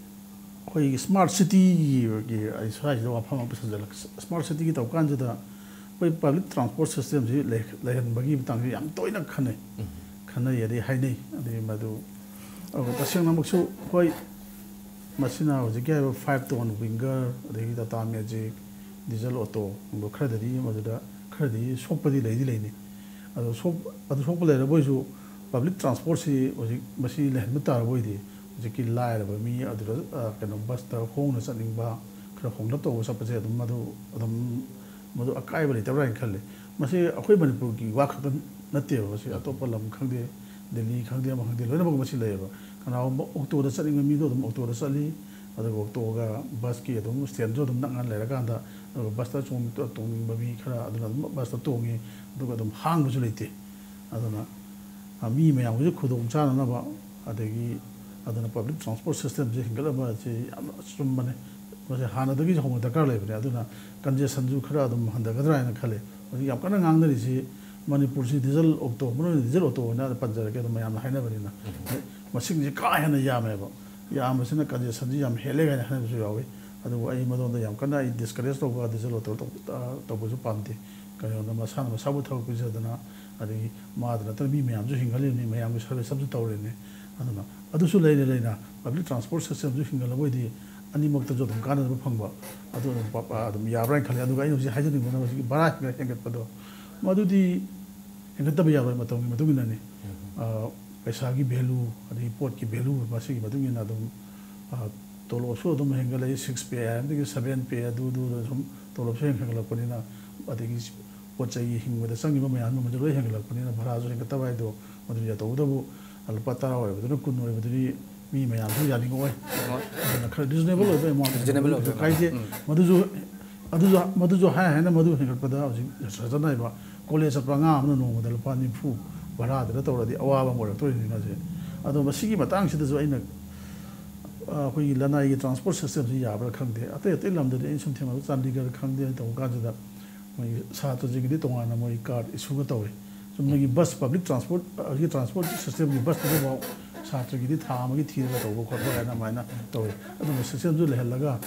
ꯑꯩꯈꯣꯏꯒꯤ smart cityꯒꯤ ꯑꯩ ꯁ꯭ꯋꯥꯏꯁꯤꯗ ꯋꯥꯐꯝ ꯑꯃ ꯄꯨꯁꯤꯜꯂꯛꯀꯦ꯫ Smart cityꯒꯤ ꯇꯧ ꯀꯥꯟꯁꯤꯗ ꯑꯩꯈꯣꯏ public transport systemꯁꯤ ꯂꯩ-, ꯂꯩꯍꯟꯕꯒꯤ ꯃꯇꯥꯡꯁꯤ ꯌꯥꯝ ꯇꯣꯏꯅ ꯈꯟꯅꯩ꯫ ꯈꯟꯅꯩ ꯑꯗꯩ ꯍꯥꯏꯅꯩ꯫ ꯑꯗꯩ ꯃꯗꯨ, ꯑꯗꯨꯒ ꯇꯁꯦꯡꯅꯃꯛꯁꯨ, ꯍꯣꯏ, ꯃꯁꯤꯅ ꯍꯧꯖꯤꯛꯀꯤ ꯍꯥꯏꯔꯤꯕ five ton winger, ꯑꯗꯒꯤ Tata Magic, diesel autoꯒꯨꯝꯕ ꯈꯔꯗꯗꯤ ꯃꯗꯨꯗ ꯈꯔꯗꯤ ꯁꯣꯛꯄꯗꯤ ꯂꯩꯗꯤ ꯂꯩꯅꯤ꯫ ꯑꯗꯣ ꯁꯣꯛ-, ꯑꯗꯨ ꯁꯣꯛꯄ ꯂꯩꯔꯕꯣꯏꯁꯨ, public transportꯁꯤ ꯍꯧꯖꯤꯛ ꯃꯁꯤ ꯂꯩꯍꯟꯕ ꯇꯥꯔꯕ ꯑꯣꯏꯗꯤ, ꯍꯧꯖꯤꯛꯀꯤ ꯂꯥꯏꯔꯕ ꯃꯤ ꯑꯗꯨꯗ, ꯑ, ꯀꯩꯅꯣ, busꯇ ꯍꯣꯡꯅ ꯆꯠꯅꯤꯡꯕ, ꯈꯔ ꯍꯣꯡꯂꯞ ꯇꯧꯕ ꯆꯠꯄꯁꯦ ꯑꯗꯨꯝ ꯃꯗꯨ, ꯑꯗꯨꯝ ꯃꯗꯨ ꯑꯀꯥꯏꯕ ꯂꯩꯇꯕ꯭ꯔꯥ ꯍꯥꯏꯅ ꯈꯜꯂꯤ꯫ ꯃꯁꯤ ꯑꯩꯈꯣꯏ ꯃꯅꯤꯄꯨꯔꯒꯤ ꯋꯥ ꯈꯛꯇ ꯅꯠꯇꯦꯕ, ꯃꯁꯤ ꯑꯇꯣꯞꯄ ꯂꯝ ꯈꯪꯗꯦ, ꯗꯦꯜꯂꯤ ꯈꯪꯗꯦ, ꯑꯃ ꯈꯪꯗꯦ, ꯂꯣꯏꯅꯃꯛ ꯃꯁꯤ ꯂꯩꯌꯦꯕ꯫ ꯀꯅꯥꯒꯨꯝꯕ autoꯗ ꯆꯠꯅꯤꯡꯕ ꯃꯤꯗꯣ ꯑꯗꯨꯝ autoꯗ ꯆꯠꯂꯤ, ꯑꯗꯨꯒ ꯑꯣꯛꯇꯣꯒ ꯕꯁꯀꯤ ꯑꯗꯨꯝ ꯁ꯭ꯇꯦꯟꯁꯨ ꯑꯗꯨꯝ ꯅꯛꯅ ꯂꯩꯔꯀꯥꯟꯗ, ꯑꯗꯨꯒ ꯕꯁꯇ ꯆꯣꯡ-, ꯇꯣꯡꯅꯤꯡꯕ ꯃꯤ ꯈꯔ ꯑꯗꯨꯅ ꯑꯗꯨꯝ ꯕꯁꯇ ꯇꯣꯡꯉꯤ, ꯑꯗꯨꯒ ꯑꯗꯨꯝ ꯍꯥꯡꯕꯁꯨ ꯂꯩꯇꯦ꯫ ꯑꯗꯨꯅ, ꯑ, ꯃꯤ ꯃꯌꯥꯝꯒꯤꯁꯨ ꯈꯨꯗꯣꯡ ꯆꯥꯅꯅꯕ, ꯑꯗꯒꯤ ꯑꯗꯨꯅ public transport systemꯁꯦ ꯍꯤꯡꯒꯠꯂꯝꯕ ꯑꯁꯤ ꯌꯥꯝꯅ ꯑꯆꯨꯝꯕꯅꯦ꯫ ꯃꯁꯤ ꯍꯥꯟꯅꯗꯒꯤꯁꯨ ꯍꯧꯅ ꯗꯔꯀꯥꯔ ꯂꯩꯕꯅꯦ꯫ ꯑꯗꯨꯅ congestionꯁꯨ ꯈꯔ ꯑꯗꯨꯝ ꯍꯟꯊꯒꯗ꯭ꯔꯥ ꯍꯥꯏꯅ ꯈꯜꯂꯤ꯫ ꯍꯧꯖꯤꯛ ꯌꯥꯝ ꯀꯟꯅ ꯉꯥꯡꯅꯔꯤꯁꯤ ꯃꯅꯤꯄꯨꯔꯁꯤ diesel auto, ꯃꯔꯨꯑꯣꯏꯅ diesel auto ꯑꯣꯏꯅ ꯄꯟꯖꯔꯒꯦ, ꯑꯗꯨꯝ ꯃꯌꯥꯝꯅ ꯍꯥꯏꯅꯕꯅꯤꯅ꯫ ꯃꯁꯤꯡꯁꯦ ꯀꯥ ꯍꯦꯟꯅ ꯌꯥꯝꯃꯦꯕ꯫ ꯌꯥꯝꯕꯁꯤꯅ congestionꯁꯤ ꯌꯥꯝ ꯍꯦꯜꯂꯦ ꯀꯥꯏꯅ ꯍꯥꯏꯅꯕꯁꯨ ꯌꯥꯎꯋꯤ꯫ ꯑꯗꯨꯕꯨ ꯑꯩ ꯃꯗꯣꯝꯗ ꯌꯥꯝ ꯀꯟꯅ ꯑꯩ discourage ꯇꯧꯕ, diesel auto ꯇꯧ-, ꯇꯧꯕꯁꯨ ꯄꯥꯝꯗꯦ꯫ ꯀꯔꯤꯒꯨꯝꯕꯗ ꯃꯁꯥꯅ ꯃꯁꯥꯕꯨ ꯊꯕꯛ ꯄꯤꯖꯗꯅ, ꯑꯗꯒꯤ ꯃꯥꯗ ꯅꯠꯇꯅ ꯃꯤ ꯃꯌꯥꯝꯁꯨ ꯍꯤꯡꯍꯜꯂꯤꯕꯅꯤ, ꯃꯌꯥꯝꯒꯤ service ꯑꯃꯁꯨ ꯇꯧꯔꯤꯕꯅꯤ꯫ ꯑꯗꯨꯅ ꯑꯗꯨꯁꯨ ꯂꯩꯅ ꯂꯩꯅ public transport systemꯁꯨ ꯍꯤꯡꯒꯠꯂꯕ ꯑꯣꯏꯗꯤ ꯑꯅꯤꯃꯛꯇꯁꯨ ꯑꯗꯨꯝ ꯀꯥꯟꯅꯕ ꯐꯪꯕ, ꯑꯗꯨ ꯑꯗꯨꯝ ꯄ-, ꯄ-, ꯑꯗꯨꯝ ꯌꯥꯕ꯭ꯔꯥ ꯍꯥꯏꯅ ꯈꯜꯂꯤ꯫ ꯑꯗꯨꯒ ꯑꯩꯅ ꯍꯧꯖꯤꯛ ꯍꯥꯏꯖꯅꯤꯡꯕꯅ ꯍꯧꯖꯤꯛꯀꯤ ꯚꯔꯥ ꯍꯦꯟꯒꯠ-, ꯍꯦꯟꯒꯠꯄꯗꯣ, ꯃꯗꯨꯗꯤ ꯍꯦꯟꯒꯠꯇꯕ ꯌꯥꯔꯣꯏ, ꯃꯇꯝꯒꯤ ꯃꯇꯨꯡ ꯏꯟꯅꯅꯤ꯫ ꯑ, ꯄꯩꯁꯥꯒꯤ value, ꯑꯗꯒꯤ ꯄꯣꯠꯀꯤ value, ꯃꯁꯤꯒꯤ ꯃꯇꯨꯡ ꯏꯟꯅ ꯑꯗꯨꯝ, ꯑ, ꯇꯣꯂꯣꯞꯁꯨ ꯑꯗꯨꯝ ꯍꯦꯟꯒꯠꯂꯛꯏ, six pay ꯍꯥꯏꯕꯗꯒꯤ seven pay, ꯑꯗꯨ, ꯑꯗꯨ, ꯑꯗꯨ ꯁꯨꯝ ꯇꯣꯂꯣꯞꯁꯨ ꯍꯦꯟꯒꯠꯂꯛꯄꯅꯤꯅ, ꯑꯗꯒꯤ ꯄꯣꯠ ꯆꯩ ꯍꯤꯡꯕꯗ ꯆꯪꯉꯤꯕ ꯃꯌꯥꯝ ꯑꯃꯁꯨ ꯂꯣꯏ ꯍꯦꯟꯒꯠꯂꯛꯄꯅꯤꯅ, ꯚꯔꯥꯁꯨ ꯍꯦꯟꯒꯠꯇꯕ ꯍꯥꯏꯗꯣ ꯃꯗꯨꯅꯤ꯫ ꯇꯧꯕꯇꯕꯨ ꯂꯨꯄꯥ ꯇꯔꯥ ꯑꯣꯏꯕꯗꯨꯅ ꯀꯨꯟ ꯑꯣꯏꯕꯗꯨꯗꯤ ꯃꯤ ꯃꯌꯥꯝꯁꯨ ꯌꯥꯅꯤꯡꯉꯛꯑꯣꯏ꯫ ꯑꯗꯨꯅ ꯈꯔ reasonable ꯑꯣꯏꯕ amount reasonable ꯑꯣꯏꯕ ꯀꯥꯏꯗꯦ꯫ ꯎꯝ꯫ ꯃꯗꯨꯁꯨ, ꯑꯗꯨꯁꯨ, ꯃꯗꯨꯁꯨ ꯍꯥꯏ ꯍꯥꯏꯅ ꯃꯗꯨ ꯍꯦꯟꯒꯠꯄꯗ ꯍꯧꯖꯤꯛ ꯁꯥꯖꯟ ꯍꯥꯏꯕ ꯀꯣꯂꯦꯖ ꯆꯠꯄ ꯑꯉꯥꯡ ꯑꯃꯅ ꯅꯣꯡꯃꯗ ꯂꯨꯄꯥ ꯅꯤꯐꯨ ꯚꯔꯥꯗꯨꯗ ꯇꯧꯔꯗꯤ ꯑꯋꯥꯕ ꯑꯃ ꯑꯣꯏꯔꯛꯇꯣꯔꯤꯅꯤ ꯃꯥꯁꯦ꯫ ꯑꯗꯣ ꯃꯁꯤꯒꯤ ꯃꯇꯥꯡꯁꯤꯗꯁꯨ ꯑꯩꯅ, ꯑ, ꯑꯩꯈꯣꯏꯒꯤ ꯂꯅꯥꯏꯒꯤ transport systemꯁꯤ ꯌꯥꯕ꯭ꯔꯥ ꯈꯪꯗꯦ꯫ ꯑꯇꯩ ꯑꯇꯩ ꯂꯝꯗꯗꯤ ꯑꯩꯅ ꯁꯨꯝ ꯊꯦꯡꯅꯕ, ꯆꯥꯟꯗꯤꯒꯔ ꯈꯪꯗꯦ, ꯑꯩꯅ ꯇꯧꯕ ꯀꯥꯟꯁꯤꯗ ꯃꯣꯏꯒꯤ ꯁꯥꯇ꯭ꯔꯁꯤꯡꯒꯤꯗꯤ ꯇꯣꯉꯥꯟꯅ ꯃꯣꯏ card issueꯒ ꯇꯧꯋꯤ꯫ ꯆꯨꯝꯅꯒꯤ bus, public transport, ꯍꯧꯖꯤꯛꯀꯤ transport systemꯒꯤ busꯇꯨꯗꯐꯥꯎ ꯁꯥꯇ꯭ꯔꯒꯤꯗꯤ ꯊꯥ ꯑꯃꯒꯤ ꯊꯤꯔꯒ ꯇꯧꯕ ꯈꯣꯠꯄ ꯍꯥꯏꯅ ꯑꯗꯨꯃꯥꯏꯅ ꯇꯧꯋꯤ꯫ ꯑꯗꯨꯝꯕ systemꯁꯨ ꯂꯩꯍꯜꯂꯒ,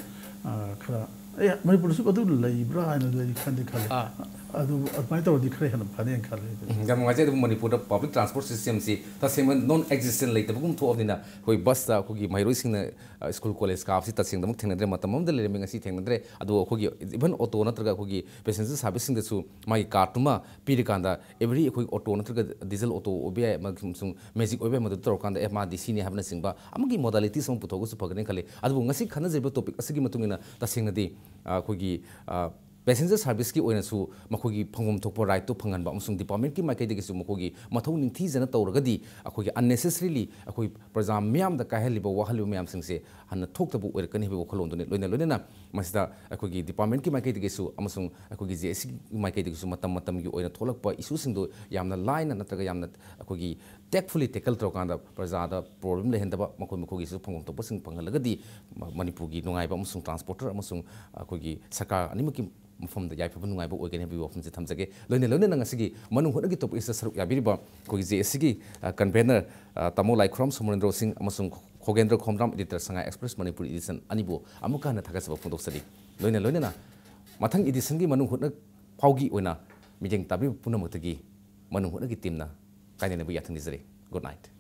ꯑ, ꯈꯔ, ꯑꯦ, ꯃꯅꯤꯄꯨꯔꯗꯁꯨ ꯑꯗꯨ ꯂꯩꯕ꯭ꯔꯥ ꯍꯥꯏꯅ ꯂꯩ ꯈꯟꯗꯤ ꯈꯜꯂꯤ꯫ ꯑꯥ꯫ ꯑꯗꯨ ꯑꯗꯨꯃꯥꯏꯅ ꯇꯧꯔꯗꯤ ꯈꯔ ꯍꯦꯟꯅ ꯐꯅꯦꯅ ꯈꯜꯂꯤ꯫ ꯎꯝ, ꯌꯥꯝ ꯅꯨꯡꯉꯥꯏꯖꯩ꯫ ꯑꯗꯨꯕꯨ ꯃꯅꯤꯄꯨꯔꯗ public transport systemꯁꯤ ꯇꯁꯦꯡꯕ non existent ꯂꯩꯇꯕꯒꯨꯝ ꯊꯣꯛꯑꯕꯅꯤꯅ, ꯑꯩꯈꯣꯏ busꯇ ꯑꯩꯈꯣꯏꯒꯤ ꯃꯍꯩꯔꯣꯏꯁꯤꯡꯅ, ꯑ, school college ꯀꯥꯕꯁꯤ ꯇꯁꯦꯡꯅꯃꯛ ꯊꯦꯡꯅꯗ꯭ꯔꯦ꯫ ꯃꯇꯝ ꯑꯃꯗ ꯂꯩꯔꯝꯃꯤ, ꯉꯁꯤ ꯊꯦꯡꯅꯗ꯭ꯔꯦ꯫ ꯑꯗꯨꯕꯨ ꯑꯩꯈꯣꯏꯒꯤ even auto ꯅꯠꯇ꯭ꯔꯒ ꯑꯩꯈꯣꯏꯒꯤ passenger serviceꯁꯤꯡꯗꯁꯨ ꯃꯥꯒꯤ cardꯇꯨꯃ ꯄꯤꯔꯀꯥꯟꯗ, every ꯑꯩꯈꯣꯏ auto ꯅꯠꯇ꯭ꯔꯒ diesel auto ꯑꯣꯏꯕ ꯌꯥꯏ, ꯑꯃꯁꯨꯡ magic ꯑꯣꯏꯕ ꯌꯥꯏ, ꯃꯗꯨ ꯇꯧꯔꯀꯥꯟꯗ, ꯑꯦ, ꯃꯥ ꯗꯤ ꯁꯤꯅꯤ ꯍꯥꯏꯕꯅꯆꯤꯡꯕ ꯑꯃꯒꯤ modalities ꯑꯃ ꯄꯨꯊꯣꯛꯑꯒꯁꯨ ꯐꯒꯅꯤ ꯈꯜꯂꯤ꯫ ꯑꯗꯨꯕꯨ ꯉꯁꯤ ꯈꯟꯅꯖꯔꯤꯕ topic ꯑꯁꯤꯒꯤ ꯃꯇꯨꯡ ꯏꯟꯅ ꯇꯁꯦꯡꯅꯗꯤ, ꯑ, ꯑꯩꯈꯣꯏꯒꯤ, ꯑ, ꯄꯦꯁꯦꯟꯖꯔ ꯁꯥꯔꯚꯤꯁꯀꯤ ꯑꯣꯏꯅꯁꯨ ꯃꯈꯣꯏꯒꯤ ꯐꯪꯐꯝ ꯊꯣꯛꯄ ꯔꯥꯏꯠꯇꯨ ꯐꯪꯍꯟꯕ ꯑꯃꯁꯨꯡ ꯗꯤꯄꯥꯔꯠꯃꯦꯟꯠꯀꯤ ꯃꯥꯏꯀꯩꯗꯒꯤꯁꯨ ꯃꯈꯣꯏꯒꯤ ꯃꯊꯧ ꯅꯤꯡꯊꯤꯖꯅ ꯇꯧꯔꯒꯗꯤ ꯑꯩꯈꯣꯏꯒꯤ unnecessarily ꯑꯩꯈꯣꯏ ꯄ꯭ꯔꯖꯥ ꯃꯤꯌꯥꯝꯗ ꯀꯥꯏꯍꯜꯂꯤꯕ ꯋꯥꯍꯜꯂꯤꯕ ꯃꯌꯥꯝꯁꯤꯡꯁꯦ ꯍꯟꯅ ꯊꯣꯛꯇꯕ ꯑꯣꯏꯔꯛꯀꯅꯤ ꯍꯥꯏꯕꯒꯤ ꯋꯥꯈꯜꯂꯣꯟꯗꯨꯅꯤ꯫ ꯂꯣꯏꯅ ꯂꯣꯏꯅꯅ ꯃꯁꯤꯗ ꯑꯩꯈꯣꯏꯒꯤ ꯗꯤꯄꯥꯔꯠꯃꯦꯟꯠꯀꯤ ꯃꯥꯏꯀꯩꯗꯒꯤꯁꯨ ꯑꯃꯁꯨꯡ ꯑꯩꯈꯣꯏꯒꯤ ꯖꯦ ꯑꯦ ꯁꯤꯒꯤ ꯃꯥꯏꯀꯩꯗꯒꯤꯁꯨ ꯃꯇꯝ ꯃꯇꯝꯒꯤ ꯑꯣꯏꯅ ꯊꯣꯛꯂꯛꯄ ꯏꯁꯨꯁꯤꯡꯗꯨ ꯌꯥꯝꯅ ꯂꯥꯏꯅ ꯅꯠꯇ꯭ꯔꯒ ꯌꯥꯝꯅ ꯑꯩꯈꯣꯏꯒꯤ tactfully tackle ꯇꯧꯔꯀꯥꯟꯗ ꯄ꯭ꯔꯖꯥꯗ ꯄ꯭ꯔꯣꯕ꯭ꯂꯦꯝ ꯂꯩꯍꯟꯗꯕ, ꯃꯈꯣꯏ ꯃꯈꯣꯏꯒꯤꯁꯨ ꯐꯪꯐꯝ ꯊꯣꯛꯄꯁꯤꯡ ꯐꯪꯍꯜꯂꯒꯗꯤ ꯃ-, ꯃꯅꯤꯄꯨꯔꯒꯤ ꯅꯨꯡꯉꯥꯏꯕ ꯑꯃꯁꯨꯡ ꯇ꯭ꯔꯥꯟꯁꯄꯣꯔꯇꯔ ꯑꯃꯁꯨꯡ ꯑꯩꯈꯣꯏꯒꯤ ꯁꯔꯀꯥꯔ ꯑꯅꯤꯃꯛꯀꯤ ꯃꯐꯝꯗ ꯌꯥꯏꯐꯕ ꯅꯨꯡꯉꯥꯏꯕ ꯑꯣꯏꯒꯅꯤ ꯍꯥꯏꯕꯒꯤ ꯋꯥꯐꯝꯁꯦ ꯊꯝꯖꯒꯦ꯫ ꯂꯣꯏꯅ ꯂꯣꯏꯅꯅ ꯉꯁꯤꯒꯤ ꯃꯅꯨꯡ ꯍꯨꯠꯅꯒꯤ ꯇꯣꯄꯤꯛ ꯑꯁꯤꯗ ꯁꯔꯨꯛ ꯌꯥꯕꯤꯔꯤꯕ ꯑꯩꯈꯣꯏꯒꯤ ꯖꯦ ꯑꯦ ꯁꯤꯒꯤ, ꯑ, ꯀꯟꯚꯦꯅꯔ, ꯑ, ꯇꯥꯃꯣ ꯂꯥꯏꯈꯨꯔꯝ ꯁꯣꯃꯣꯔꯦꯟꯗ꯭ꯔꯣ ꯁꯤꯡ ꯑꯃꯁꯨꯡ ꯈꯣꯒꯦꯟꯗ꯭ꯔ ꯈꯣꯝꯗ꯭ꯔꯥꯝ editor, ꯁꯉꯥꯏ ꯑꯦꯛꯁꯄ꯭ꯔꯦꯁ ꯃꯅꯤꯄꯨꯔꯤ edition ꯑꯅꯤꯕꯨ ꯑꯃꯨꯛꯀ ꯍꯟꯅ ꯊꯥꯒꯠꯆꯕ ꯐꯣꯡꯗꯣꯛꯆꯔꯤ꯫ ꯂꯣꯏꯅ ꯂꯣꯏꯅꯅ ꯃꯊꯪ editionꯒꯤ ꯃꯅꯨꯡ ꯍꯨꯠꯅ ꯐꯥꯎꯒꯤ ꯑꯣꯏꯅ ꯃꯤꯠꯌꯦꯡ ꯇꯥꯕꯤꯕ ꯄꯨꯝꯅꯃꯛꯇꯒꯤ ꯃꯅꯨꯡ ꯍꯨꯠꯅꯒꯤ teamꯅ ꯀꯥꯏꯅꯅꯕ ꯌꯥꯊꯪ ꯅꯤꯖꯔꯤ꯫ Good night꯫